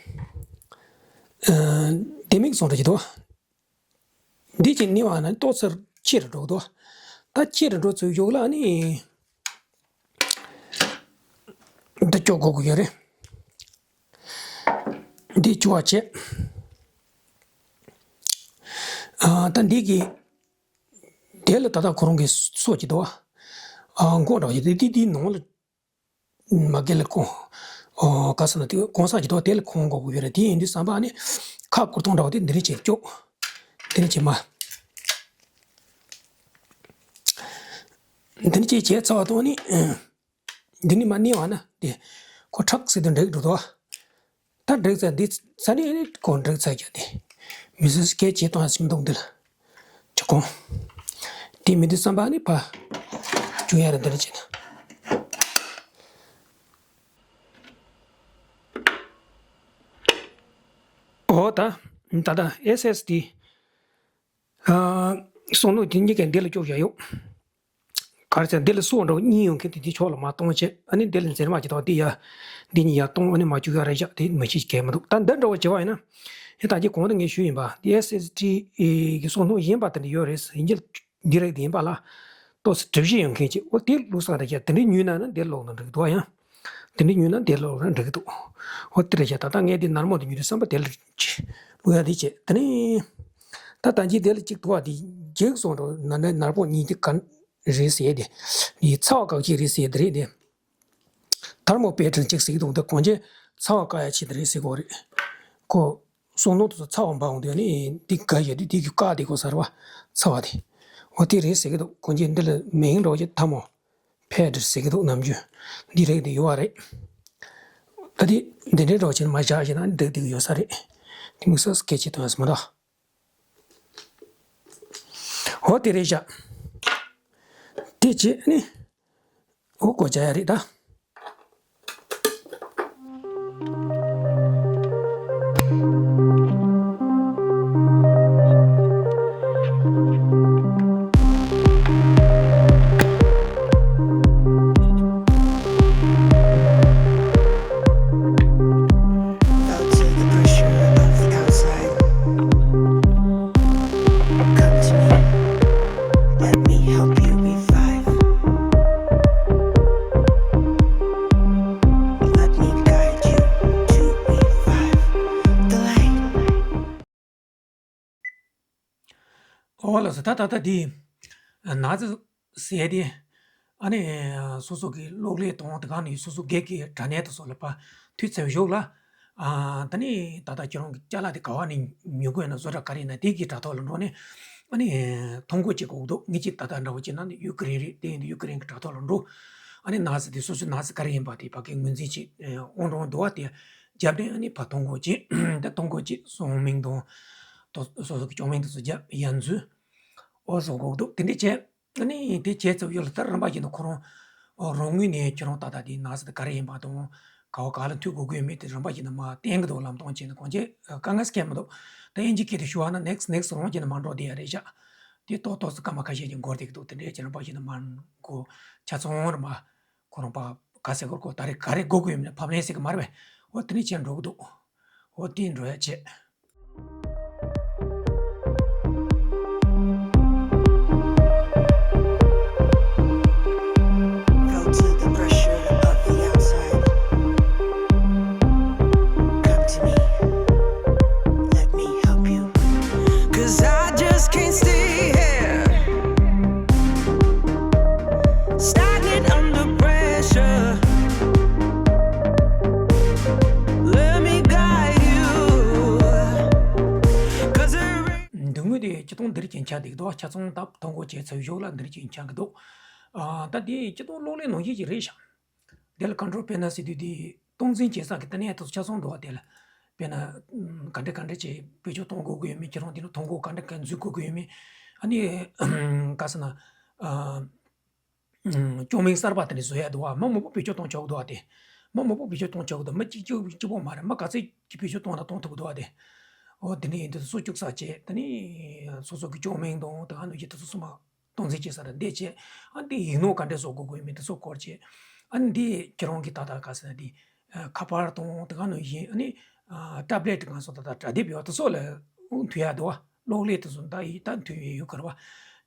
ཨ། ལྡེ་མིག་སོང་འདྲ་ཅིག་འདུག་འདི་ཅིག་ནི་བ་ན་ཏོག་ཙམ་ཆེ་རུ་འགྲོ་གི་འདུག་ད་ཆེ་རུ་འགྲོ་ཚུར་རྒྱུག་ལ་ནི། འདི་སྐྱོར་དགོས་ཀྱི་ཡོད་རེད། འདི་སྐྱོར་བ་བྱས། ཨ། ད་འདི་གི་དེ་ལ་ད་ལྟ་ཁོ་རང་གི་སོ་གཅིག་འདུག་ཨ། མགོ་འདྲ་བ་ཞིག་འདི་འདི་འདི་ནང་ལ་མ་གི་ལ་གོང་། ཨོ། ག་ས་ན་དེ་གོང་ས་གཅིག་འདུག་དེ་ལ་གོང་དགོས་ཀྱི་ཡོད་རེད། དེ་ཡིན་དུས་བསམ་པ་ནི་ཁ་སྐུར་སྟངས་འདྲ་བ་དེ་འདི་རིགས་བྱས་སྐྱོར། འདི་རིགས་བྱས་མ། འདི་འདྲ་ཅིག་བྱས་ཚར་བ་དང་ནི། འདི་ནི་མ་ནི་བ་ན་དེ་ཁོ་ཁྲག་སེ་དུ་འགྲིག་འགྲོ་དོ། ད་འགྲིག་ཚར་འདི་ཚ་ནི་ཁོ་འགྲིག་ཚར་ཀྱང་དེ་མི་སུ་སྐད་ཅིག་གཏོང་ཡ་ཞིག་མི་འདུག་འདི་ལ་ཅི་གོང་དེ་མི་འདུག་བསམ་པ་ནི་ཕ་བཅུག་ཡ་རེད། འདི་ལ་བྱས་ན། འོ་ད་ད་ལྟ་ཨེས་ཨེས་ཌི། ཨ། སོ་ནོ་དེ་གཉིས་ཀ་འདི་ལ་སྐྱོར་བཞག་ཡོད། ག་རེ་ཟེར་འདི་ལ་སོ་འདྲ་བོ་གཉིས་ཡོང་མཁན་དེ་འདི་ཕྱོགས་ལ་མ་གཏོང་བྱས། ཨ་ནི་འདི་ལ་འཛེར་མ་ཅིག་དང་འདི་ཡ། འདི་གཉིས་ཡར་གཏོང་། ཨ་ནི་མ་བཅུག་ཡ་རེ་བཞག་དེ་མི་ཤེས་གལ་མི་འདུག་ད་འདི་འདྲ་བོ་བྱས་པ་ཡིན་ན། ཡིན་ད་གི་གོང་དུ་ངས་ཞུས་ཡིན་པ་འདི་ཨེས་ཨེས་ཌི་གི་སོ་ནོ་གཞན་པ་དེ་འདྲ་ཡོད་རེད། ཡིན་གྱི་འདི་རེད། དེ་ཡིན་པ་ལ་ཏོག་ཙམ་གྲུ་བཞི་ཡོང་མཁན་ཅིག་འོ་དེ་བླུགས་ས་རེད་ཀྱང་དེ་འདྲ་ཉོས་ན་ན་འདི་ལོག་ན་འགྲིག་འདུག་ཡང་དེ་འདྲ་ཉོས་ན་འདི་ལོག་ན་འགྲིག་འདུག་འོ་དེ་རེད་ཀྱང་ད་ལྟ་ངས་འདི་ནར་མོ་དེ་ཉོས་དུས་བསམ་པ་དེ་ལ་བླུགས་ཡ་དེ་བྱས། དེ་ནས་ད་ད་ཅི་དེ་ལ་གཅིག་འདུག་བ། དེ་འགྱིག་སོང་འགྲོ་ན་ན་ནར་པོ་གཉིས་དེ་ག་རེད་ཟེར་དེ། ཡི་ཚ་བ་བཀག་ཆེད་རེད་ཟེར་དེ་རེད་དེ། ཐར་མོ་པེ་ཊར་ཅིག་ཟེར་གྱི་འདུག་འདི་གོན་ཆེད་ཚ་བ་བཀག་ཡ་ཆེད་དུ་རེད་ཟེར་གྱི་རེད། ཁོ་སོ་ནོ་དེ་ཚོ་ཚ་བ་འབར་འོང་དུས་ནི་འདི་ག་ཡོད་དུས་འདི་གི་བཀག་དེ་གོ་ས་རེད་བ། ཚ་བ་དེ། འོ་དེ་རེད་ཟེར་གྱི་འདུག་གོན་ཆེད་འདི་ལ་མིང་འདྲ་བོ་ཅིག་ཐར་མོ་པེ་ཊར་ཟེར་གྱི་འདུག་ནམ་རྒྱུན་འདི་རེད་དེ་ཡོད་བ་རེད། ད་དེ་འདི་འདྲའི་འདྲ་བོ་ཅིག་མ་བཞག་བཞག་ན་འདི་འདི་གི་ཡོད་ས་རེད། དེ་མི་སོ་སོ་སྐད་ཆ་དོན་ཡོད་ས་མ་རེད། འོ་དེ་རེད་བཞག་དེ་བྱས་ནི། འོ་གོ་བྱ་ཡ་རེད་ད། Felt the pressure of the outside. Come to me. Let me help you revive. Let me guide you to revive. The light. ཨོ་ལགས་སོ། ད་ད་ལྟ་འདི་ནག་རྫི་ཟས་དེ་ཨ་ནི་སོ་སོ་གི་གློག་ཀླད་དང་དེ་ག་ནས་སོ་སོ་སྒེར་གྱི་དྲ་གནས་དེ་ཚོ་ལ་ཕར་མཐུད་ཚར་བཞག་ལ། ཨ། ད་ནི་ད་ལྟ་ཁྱེད་རང་གི་ཅ་ལག་དེ་ག་བ་ནས་ཉོ་དགོས་ན་བཟོ་གྲྭ་ག་རེ་ཡིན་ན་དེ་གི་དྲ་ཐོག་ལ་འགྲོ་ནས་ཨ་ནི་ཐོ་འགོད་བྱེད་དགོས་འདུག་ངེད་ཀྱི་ད་ལྟ་འདྲ་བོ་བྱས་ན་ནི་ཡུ་ཀེ་རེན་རེད། དེ་ཡིན་དུས་ཡུ་ཀེ་རེན་གྱི་དྲ་ཐོག་ལ་འགྲོ། ཨ་ནི་ནག་རྫི་དེ་སོ་སོའི་ནག་རྫི་ག་རེ་ཡིན་པ་དེ་ཕ་གིར་ངོས་འཛིན་བྱེད། ཨོ་འགྲོ་འདུག་བ། དེ་རྒྱབ་ནས་ཨ་ནི་ཕར་ཐོ་འགོད་བྱེད། ད་ཐོ་འགོད་བྱེད་སོང་མིང་དང་། དོ་སོ་སོ་གི་ཅོང་མེན་དེ་ཚོ་རྒྱབ་ཡར་འཛུལ། འོ་བཟོ་དགོས་འདུག་དེ་འདྲ་བྱས། ཨ་ནི་དེ་བྱས་ཚར་ཡོད་ལ། ད་རིམ་པ་བཞིན་དུ་ཁོ་རང་རང་ངོས་ནས་ཁྱེད་རང་ད་ལྟ་དེ་ན་ཚ་དེ་ག་རེ་ཡིན་པ་དང་། ག་བ་ག་ལ་འཐུས་དགོས་ཀྱི་ཡོད་མེད་དེ་རིམ་པ་བཞིན་དུ་མར་བསྟན་གྱི་འདུག་ལམ་སྟོན་བྱས་ནས་གང་ཅི་དཀའ་ངལ་སྐྱེ་མི་འདུག་ད་དབྱིན་ཇི་སྐད་དུ་ཞུ་བ་ན་next next རང་བཞིན་དུ་མར་འགྲོ་བསྡད་ཡ་རེད་ཤག་དེ་ཏོག་ཏོག་ཙམ་སྐར་མ་ཁ་ཤས་ཀྱི་འགོར་བསྡད་ཀྱི་འདུག་དེ་འདྲའི་ཅིག་རིམ་པ་བཞིན་དུ་མར་འགོ་ཆ་ཚང་རིམ་པ་ཁོ་རང་པ་ག་ཟེར་དགོས་རེད། གོ་ད་རེས་ག་རེ་དགོས་ཀྱི་ཡོད་མེད་ཕབ་ལེན་ཟེར་གྱི་མ་རེད་པས། འོ་དེ་འདྲ་བྱས་འགྲོ་གི་འདུག་འོ་དེ་འགྲོ་ཡ་བྱས། Felt the pressure of the outside. Come to me. Let me help you. 'Cause I just can't stay here. Stagnant under pressure. Let me guide you. 'Cause the rain- མདུན་ངོས་དེ་སྤྱིར་བཏང་འདིར་གྱིན་ཆགས་འདུག་འདུག་ཆ་ཚང་ད་ཐོ་འགོད་བྱས་ཚར་ཞོར་ལ་འདིར་གྱིན་ཆགས་ཀྱི་འདུག་ཨ། ད་དེ་སྤྱིར་བཏང་གློག་ཀླད་ནང་བཞིན་ཅིག་རེད་ཤག་དེ་ལ་control panel ཟེར་དུས་དེ་སྟངས་འཛིན་བྱེད་ས་གི་ལྟེ་གནས་དེ་ཚོ་ཆ་ཚང་འདུག་བ། དེ་ལ་དཔེར་ན་ག་འདྲ་ག་འདྲ་བྱས་བེད་སྤྱོད་གཏོང་དགོས་ཀྱི་ཡོད་མེད། ཁྱེད་རང་དེ་ལ་ཐོ་འགོད་ག་འདྲ་ག་འཛུལ་དགོས་ཀྱི་ཡོད་མེད། ཨ་ནི་ག་ཟེར་ན། ཨ། ཅོང་མེན་གསར་པ་དེ་འདྲ་བཟོ་ཡ་འདུག་བ། མི་མང་པོ་བེད་སྤྱོད་གཏོང་ཆོག་གི་འདུག་བ། དེ་མི་མང་པོ་བེད་སྤྱོད་གཏོང་ཆོག་གི་འདུག་མི་གཅིག་གཅིག་གཅིག་པོ་མ་རེད། མི་ག་ཚོད་ཀྱིས་བེད་སྤྱོད་གཏོང་ན་གཏོང་ཐུབ་ཀྱི་འདུག་བ། དེ་འོ་དེ་འདྲ་ཡིན་དུས་སོ་སོ་བཅུག་ས་བྱས། དེ་ནས་སོ་སོ་གི་ཅོང་མེན་དང་དེ་ག་ནང་བཞིན་དེ་ཚོ་ཚང་མ་སྟངས་འཛིན་བྱེད་ས་ལ་འདི་བྱས། ཨ་འདི་ཡིག་ནོར་ག་འདྲས་བཟོ་དགོས་ཀྱི་ཡོད་མེད་དེ་ཚོ་སྐོར་བྱས། ཨ་འདི་ཁྱེད་རང་གི་ད་ལྟ་ག་ཟེར་ན་འདི་ཁ་པར་དང་དེ་ག་ནང་བཞིན། ཨ་ནི་ཊབ་ལེཊ་གང་སོགས་ད་ལྟ་དྲ་དེབ་ཡོད་དེ་ཚོ་ལ་འཐུ་ཡ་འདུག་བ། གློག་ཀླད་དེ་ཚོ་ད་ཡིག་ད་འཐུ་ཡ་ཡོད་གི་རེད་བ།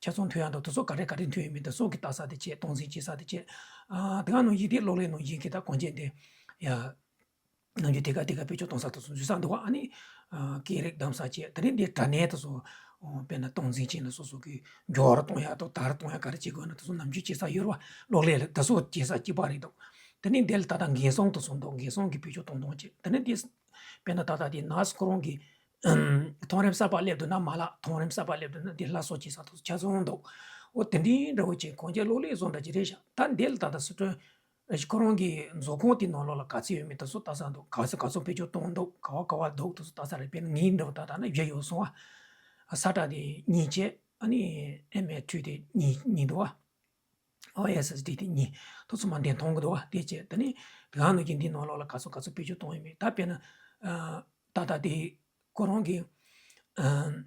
ཆ་ཚང་འཐུ་ཡ་འདུག་དེ་ཚོ་ག་རེ་ག་རེ་འཐུ་ཡོད་མེད་དེ་ཚོ་གི་ལྟ་ས་དེ་བྱས། སྟངས་འཛིན་བྱེད་ས་དེ་བྱས། ཨ་དེ་ག་ནང་བཞིན་དེ་གློག་ཀླད་ནང་བཞིན་གི་ད་གོང་ཆེན་དེ་ཡ། ནང་བཞིན་དེ་ག་དེ་ག་བེད་སྤྱོད་གཏོང་ས་དེ་ཚོ་འཛུལ་ས་འདུག་བ། ཨ་ནི་ཨ་སྐད་རིགས་བདམས་ས་བྱས། དེ་ནས་འདི་དྲ་གནས་དེ་ཚོ་དཔེར་ན་སྟངས་འཛིན་བྱས་ནས་སོ་སོ་གི་མགྱོགས་རུ་གཏོང་ཡ་དང་དར་གཏོང་ཡ་ག་རེ་བྱེད་དགོས་ན་དེ་ཚོ་ནམ་རྒྱུན་བྱེད་ས་ཡོད་རེད་བ། གློག་ཀླད་ལ་དེ་ཚོ་བྱེད་ས་གཅིག་པ་རེད་འདུག་དེ་ནས་འདི་ལ་ད་ལྟ་འགན་སྲུང་དེ་ཚོ་འདུག་འགན་སྲུང་གི་བེད་སྤྱོད་གཏོང་སྟངས་བྱས། དེ་ནས་འདི་དཔེར་ན་ད་ལྟ་དེ་ནར་སི་ཁོ་རང་གི་མཐོ་རིམ་གསར་པ་སླེབས་འདུག་ན་མ་ལག་མཐོ་རིམ་གསར་པ་སླེབས་འདུག་ན་འདི་སླར་གསོ་བྱེད་ས་དེ་ཚོ་ཆ་ཚང་འདུག་འོ་དེ་འདྲའི་འདྲ་བོ་བྱས། གོང་ཆེན་གློག་ཀླད་བཟོ་འདྲ་ཅིག་རེད་ཤག་ད་འདི་ལ་ད་ལྟ་སི་ཁྲོན་ཁོ་རང་གི་མཛོད་ཁང་དེའི་ནང་ལོགས་ལ་ག་ཚོད་ཡོད་མེད་དེ་ཚོ་ལྟ་ས་འདུག་ག་ཚོད་ག་ཚོད་བེད་སྤྱོད་གཏོང་འདུག་ག་བ་ག་བ་འདུག་དེ་ཚོ་ལྟ་ས་རེད། དཔེར་ན་ངའི་འདྲ་བོ་ད་ལྟ་ན་བཞི་ཡོད་སོང་བ། ས་ཊ་དེ་གཉིས་བྱས། ཨ་ནི་ཨེམ་ཨེ་ཐྲི་དེ་གཉིས་གཉིས་འདུག་བ། ཨོ་ཨེས་ཨེས་ཌི་དེ་གཉིས་དེ་ཚོ་མར་འདོན་གཏོང་གི་འདུག་བ། དེ་བྱས་དེ་ནི་དེ་ག་ནང་བཞིན་འདིའི་ནང་ལོགས་ལ་ག་ཚོད་ག་ཚོད་བེད་སྤྱོད་གཏོང་ཡོད་མེད། ད་དཔེར་ན་ཨ་ད་ལྟ་དེ་ཁོ་རང་གི་ཨ།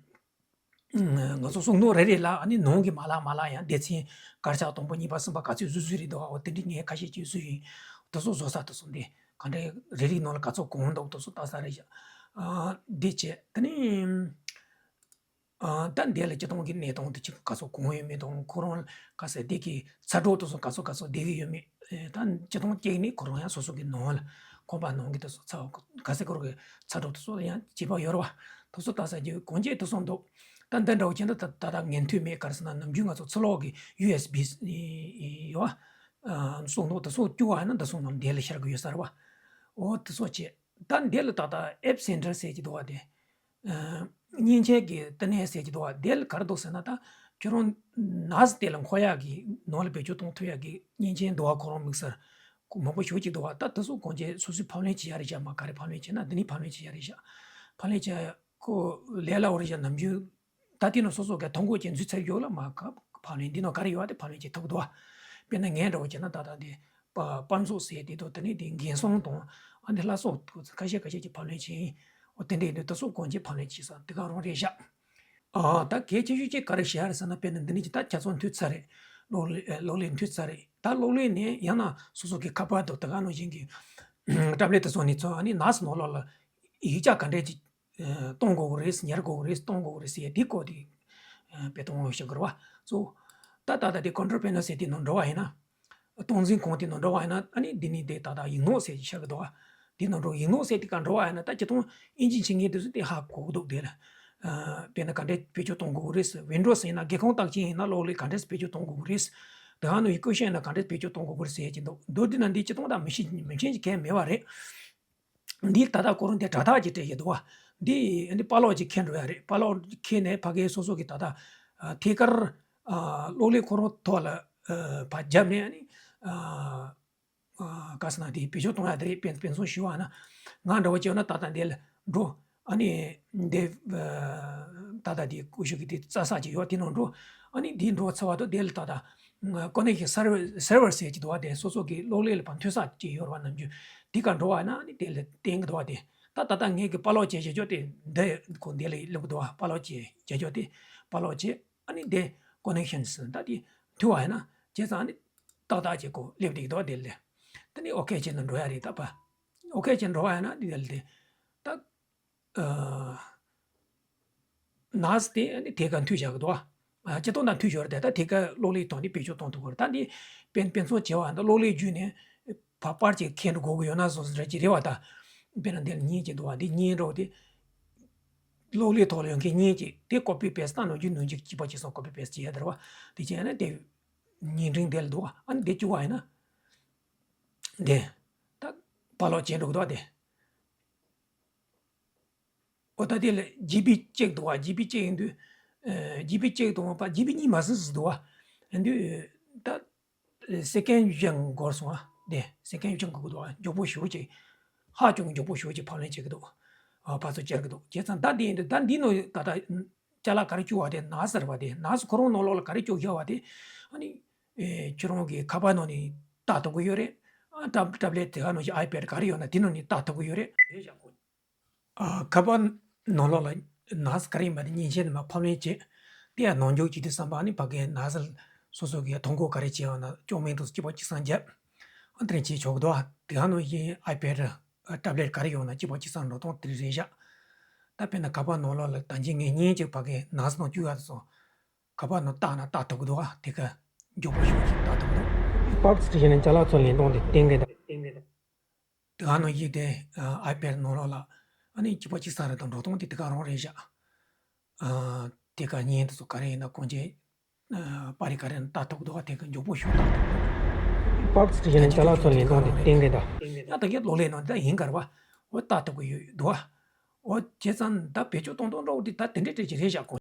ང་ཚོ་བསུང་ནོར་རེ་རེ་ལ་ཨ་ནི་ནང་གི་མ་ལག་མ་ལག་ཡང་སྡེ་ཚན་དཀར་ཆག་དང་པོ་གཉིས་པ་གསུམ་པ་ག་ཚོད་བཟོས་བཟོས་རེད་འདུག་འོ་དེ་འདྲའི་ངས་ཁ་ཤས་ཅིག་བཟོས་ཡིན། དེ་ཚོ་བཟོ་ས་དེ་ཚོ་འདི་ག་འདྲའི་རེ་རེའི་ནང་ལ་ག་ཚོད་གང་འདུག་དེ་ཚོ་ལྟ་ས་རེད་ཤག་ཨ་འདི་བྱས་དེ་ནི་ཨ་ད་འདི་ལ་སྤྱི་བཏང་གི་གནས་སྟངས་དེ་ཅིག་ག་ཚོད་གང་ཡོད་མེད་དང་ཁོ་རང་ལ་ག་ཟེར་འདི་གི་ཚ་དྲོད་དེ་ཚོ་ག་ཚོད་ག་ཚོད་བསྡད་ཀྱི་ཡོད་མེད། ཨེ་ད་སྤྱི་བཏང་སྐྱེས་ནི་ཁོ་རང་ཡང་སོ་སོ་གི་ནང་ལ་ཁང་པ་ནང་གི་དེ་ཚོ་ཚ་ག་ཟེར་ཁོ་རང་གི་ཚ་དྲོད་དེ་ཚོ་ཡང་བྱེད་པ་ཡོད་རེད་བ། དེ་ཚོ་ལྟ་ས་ཀྱི་གོང་ཆེན་དེ་ཚོ་འདུག་ད་འདི་འདྲ་བོ་བྱས་ན་ད་ད་ལྟ་ངན་ཐོས་མེད། ག་རེ་ཟེར་ན་ནམ་རྒྱུན་ང་ཚོ་ཚུར་ལོག་གི་ཡུ་ཨེས་བི་ཡོད་བ། ཨ་སོང་འདུག་དེ་ཚོ་བཅུག་པ་ཡིན་ན་དེ་ཚོ་རྣམས་འདི་ལ་ཤར་གི་ཡོད་ས་རེད་བ། འོ་དེ་ཚོ་བྱས། ད་འདི་ལ་ད་ལྟ་ཨེབ་སེན་ཊར་ཟེར་གྱི་འདུག་བ། དེ་ཨ་མཉེན་ཆས་ཀྱི་ལྟེ་གནས་ཟེར་གྱི་འདུག་བ། དེ་ལ་ག་རེ་འདུག་ཟེར་ན་ད་ཁྱོད་རང་ནར་སི་དེ་ལ་འཁོར་ཡག་གི་ནང་ལ་བེད་སྤྱོད་གཏོང་ཐུབ་ཡག་གི་མཉེན་ཆས་འདུག་བ། ཁོ་རང་དམིགས་བསལ་མང་པོ་ཞེ་ཅིག་འདུག་བ། ད་དེ་ཚོ་གོང་ཆེན་སོ་སོའི་ཕབ་ལེན་བྱེད་ཡག་རེད་ཤག་མ་ག་རེ་ཕབ་ལེན་བྱེད་ན་འདི་ནས་ཕབ་ལེན་བྱེད་ཡག་རེད་ཤག་ཕབ་ལེན་བྱེད་ཁོ་ལས་སླ་བོ་རེད་ཤག་ནམ་རྒྱུན་ད་དེ་ནང་སོ་སོ་གི་ཐོ་འགོད་ཀྱི་འཛུལ་ཚར་ཡོད་ལ་མ་ག་ཕབ་ལེན་འདི་ནང་ག་རེ་ཡོད་དེ་ཕབ་ལེན་བྱེད་ཐུབ་འདུག་བ། དཔེར་ན་ངས་འདྲ་བོ་བྱས་ན་ད་ལྟ་འདི་པ་པར་མཛོད་ཟེར་དེ་དང་དེ་ནས་དེ་འགན་སྲུང་དང་ཨ་ནི་སླར་གསོ་ཁ་ཤས་ཁ་ཤས་ཀྱི་ཕབ་ལེན་བྱས་ཡིན། འོ་དེ་འདྲའི་འདི་ད་གཟོད་གོང་ཆེན་ཕབ་ལེན་བྱེད་ས་འདི་ག་རང་རེད་ཤག་ཨ་ད་གལ་ཆེ་ཤོས་ཅིག་ག་རེ་བཤད་ཡ་རེད་ཟེར་ན་དཔེར་ན་འདི་ནས་ཀྱི་ད་ཆ་ཚང་མཐུད་ཚར་རེད། གློག་ཀླད་གློག་ཀླད་མཐུད་ཚར་རེད། ད་གློག་ཀླད་ནས་ཡང་ན་སོ་སོ་གི་ཁ་པར་དང་དེ་ག་ནང་བཞིན་གྱི་ཊབ་ལེཊ་དེ་ཚོ་ནས་ཚུར་ཨ་ནི་ནར་སི་ནང་ལོགས་ལ་ཡིག་ཆ་ག་འདྲས་ཅིག་གཏོང་དགོས་ཀྱི་རེད། ཉར་དགོས་ཀྱི་རེད། གཏོང་དགོས་ཀྱི་རེད་ཟེར་ཡ་འདི་སྐོར་དེ་དཔེ་གཏོང་བཤད་དགོས་རེད་བ། གཙོ་བོ་ད་ད་ལྟ་དེ་ཀོན་ཊོལ་པེ་ནལ་ཟེར་དེ་ནང་འགྲོ་བ་ཡིན་ན། སྟངས་འཛིན་ཁང་དེ་ནང་འགྲོ་བ་ཡིན་ན་ཨ་ནི་འདི་ནི་དེ་ད་ལྟ་ཡིག་ནོར་ཟེར་གྱི་ཤར་གི་འདུག་བ། འདི་ནང་འགྲོ་ཡིག་ནོར་ཟེར་དེ་ག་འགྲོ་བ་ཡིན་ན་ད་སྤྱི་བཏང་ཨིན་ཇི་བྱེད་མཁན་དེ་ཚོ་དེ་ཧ་གོ་གི་འདུག་དེ་ལ། དཔེར་ན་ག་འདྲས་བེད་སྤྱོད་གཏོང་དགོས་ཀྱི་རེད། ཝིན་ཌོ་སི་ཡིན་ན་སྒེའུ་ཁུང་རྟགས་ཅན་ཡིན་ན་གློག་ཀླད་ག་འདྲས་བེད་སྤྱོད་གཏོང་དགོས་ཀྱི་རེད། དེ་ག་ནང་ཡི་ཀུ་ཤན་ཡིན་ན་ག་འདྲས་བེད་སྤྱོད་གཏོང་དགོས་ཀྱི་རེད་ཟེར་གྱི་འདུག་མདོར་བསྡུས་ན་འདི་སྤྱི་བཏང་ད་མི་ཤེས་མི་མཁྱེན་གྱི་གལ་མེད་པ་རེད། འདི་ད་ལྟ་ཁོ་རང་དེ་དྲ་ཐག་ཅིག་སྤྲད་ཡོད་འདུག་བ། འདི་འདི་པཱ་ལོག་ཅིག་འཁྱེར་འགྲོ་ཡ་རེད། པཱ་ལོག་འཁྱེར་ནས་ཕ་གིའི་སོ་སོ་གི་ད་ལྟ་ཨ་ཐད་ཀར་ཨ་གློག་ཀླད་ཁོ་རང་ཐོག་ལ་ཨ་ཕར་བརྒྱབ་ནས་ཨ་ནི་ཨ་ཨ་ག་ཟེར་ན་དེ་བེད་སྤྱོད་གཏོང་ཡ་དེ་རེད། དཔེ་དཔེ་མཚོན་ཞུ་བ་ན་ང་འདྲ་བོ་བྱས་ན་ད་ལྟ་འདི་ལ་འགྲོ། ཨ་ནི་འདི་ད་ལྟ་དེ་ཀུ་ཤུ་གི་དེ་རྩ་ས་ཅིག་ཡོད། དེ་ནང་འགྲོ། ཨ་ནི་དེ་འགྲོ་ཚར་བ་དང་དེ་ལ་ད་ལྟ་ཀོ་ནེག་ཤན་སར་བར་སར་བར་ཟེར་གྱི་འདུག་བ། དེ་སོ་སོ་གི་གློག་ཀླད་ལ་ཕར་མཐུད་ས་ཅིག་ཡོད་རེད་བ། ནམ་རྒྱུན་དེ་ག་འགྲོ་བ་ན་ཨ་ནི་དེ་ལ་བསྟན་གྱི་འདུག་བ། དེ་ད་ད་ལྟ་ངས་གི་པར་ལོག་བྱས་བྱས་ཆོག་དེ་འདི་ཁོ་འདི་ལ་སླེབས་གི་འདུག་བ། པར་ལོག་བྱས་བྱས་ཆོག་དེ་པར་ལོག་བྱས། ཨ་ནི་དེ་ཀོ་ནེག་ཤན་ཟེར་ད་དེ་མཐུད་པ་ཡིན་ན་བྱས་ཙང་ཨ་ནི་ཏག་ཏག་ཅིག་ཁོ་སླེབས་བསྡད་ཀྱི་འདུག་བ། དེ་ལ་ད་ནི་ཨོ་ཁེ་བྱས་ནས་འགྲོ་ཡ་རེད། ད་པ་ཨོ་ཁེ་བྱས་འགྲོ་བ་ཡིན་ན་དེ་ལ་དེ་ད། ཨ། ནཱས་དེ་ཨ་ནི་ཐད་ཀར་མཐུད་བཞག་གི་འདུག་བ། ཨ། སྤྱིར་བཏང་ད་མཐུད་ཞོར་དེ་ད་ཐད་ཀར་གློག་ཀླད་ཐོག་ནས་བེད་སྤྱོད་གཏོང་ཐུབ་ཀྱི་རེད། ད་འདི་དཔེ་དཔེ་མཚོན་བྱས་པ་ད་གློག་ཀླད་བརྒྱུད་ནས་ཕར་པར་ཅིག་འཁྱེར་འགྲོ་དགོས་ཀྱི་ཡོད་ན་བཟོ་འདྲ་ཅིག་རེད་བ། ད་དཔེར་ན་འདི་ལ་བརྙན་ཅིག་འདུག་བ། འདི་བརྙན་འདྲ་བོ་དེ་གློག་ཀླད་ཐོག་ལ་ཡོད་མཁན་བརྙན་ཅིག་དེ་ཀོ་པི་པེ་སི་ད་ནང་རྒྱུན་ནང་བཞིན་གཅིག་པ་གཅིག་གསུམ་ཀོ་པི་པེ་སི་བྱེད་ཡ་དེ་རེད་བ། དེ་བྱས་ན་དེ་བརྙན་འཕྲིན་དེ་ལ་འདུག་བ། ཨ་ནི་དེ་བཅུག་པ་ཡིན་ན་དེ་ད་པར་ལོག་བྱས་འགྲོ་གི་འདུག་བ། དེ། ཨོ་ད་དེ་ལ་ཇི་བི་གཅིག་འདུག་བ། ཇི་བི་གཅིག་ཡིན་དུས། ཨ། ཇི་བི་གཅིག་དང་པ་ཇི་བི་གཉིས་མ་ཟིན་ཟིན་འདུག་བ། ཡིན་དུས་ད་སེ་ཀེན་བཞི་འགོར་སོང་བ། དེ་སེ་ཀེན་བཞི་འགོར་གི་འདུག་བ། མགྱོགས་པོ་ཞེ་པོ་ཅིག་ཧ་ཅང་མགྱོགས་པོ་ཞེ་པོ་ཅིག་ཕབ་ལེན་བྱེད་ཀྱི་འདུག་ཨ། ཕར་ཚུར་བཅར་གྱི་འདུག་བྱས་ཙང་ད་དེ་ཡིན་དུས་ད་འདི་ནང་ད་ལྟ་ཅ་ལག་ག་རེ་བཅུག་པ་དེ་ནཱས་ཟེར་བ། དེ་ནཱས་ཁོ་རང་ནང་ལོགས་ལ་ག་རེ་བཅུག་བཞག་པ་དེ་ཨ་ནི། ཨེ། ཁྱོད་རང་གི་ཁ་པར་ནང་ནས་ལྟ་ཐུབ་ཀྱི་ཡོད་རེད། ཨ། ཊེབ་ཊེབ་ལེཊ་དེ་ག་ནང་བཞིན་ཨའི་པེཌ་ག་རེ་ཡོད་ན་དེ་ནང་ནས་ལྟ་ཐུབ་ཀྱི་ཡོད་རེད། རེད་བཞག་གོ། ཨ། ཁ་པར་ནང་ལོགས་ལ་ནཱས་ག་རེ་ཡིན་པ་དེ་མཉེན་ཆས་ནང་མར་ཕབ་ལེན་བྱས། དེ་ཡང་ནང་འཇུག་བྱེད་དུས་ཙམ་པ་ནི་ཕ་གིའི་ནཱས་སོ་སོ་གི་ཐོ་འགོད་ག་རེ་བྱས་ཡོད་ན་ཅོག་མེ་དང་གཅིག་པ་གཅིག་སང་བརྒྱབ། ཨ། དེ་འདྲ་བྱས་ཆོག་གི་འདུག་ཨ། དེ་ག་ནང་བཞིན་ཨའི་པེཌ་ཊེབ་ལེཊ་ག་རེ་ཡོད་ན་གཅིག་པ་གཅིག་སང་འགྲོ་སྟངས་དེ་རེད་བཞག་ད་དཔེར་ན་ཁ་པར་ནང་ལོགས་ལ་ད་གིན་ངས་བརྙན་ཅིག་ཕ་གིའི་ནཱས་ནང་བཅུག་ཡག་དེ་ཚོ་ཁ་པར་ནང་བཏགས་ན་བཏགས་ཐུབ་ཀྱི་འདུག་ཨ། དེ་ག་མགྱོགས་པོ་ཞེ་པོ་ཅིག་བཏགས་ཐུབ་ཀྱི་འདུག་པར་སི་ཊེ་ཤན་ནས་ཅ་ལག་ཚུར་ལེན་སྟངས་དེ་བསྟན་གྱི་འདུག་དེ་ག་ནང་བཞིན་དེ་ཨའི་པེཌ་ནང་ལོགས་ལ་ཨ་ནི་གཅིག་པ་གཅིག་སང་རེད་དང་འགྲོ་སྟངས་དེ་དེ་ག་རང་རེད་བཞག་ཨ། དེ་ག་བརྙན་དེ་ཚོ་ག་རེ་ཡིན་ན་གང་ཅི། ཨ། པར་རིས་ག་རེ་ཡིན་ན་བཏགས་ཐུབ་ཀྱི་འདུག་ཨ། དེ་ག་མགྱོགས་པོ་ཞེ་པོ་བཏགས་ཐུབ་ཀྱི་འདུག་པར་སི་ཊེ་ཤན་ནས་ཅ་ལག་ཚུར་ལེན་སྟངས་དེ་བསྟན་གྱི་འདུག་ཡང་ད་གིན་གློག་ཀླད་ནང་ད་ཡིན་ག་རེད་བ། འོ་བཏགས་ཐུབ་ཀྱི་ཡོད་འདུག་ཨ། འོ་བྱས་ཙང་ད་བེད་སྤྱོད་གཏོང་སྟངས་འདྲ་བོ་དེ་ད་དེ་འདྲ་འདྲ་ཅིག་རེད་བཞག་གོ།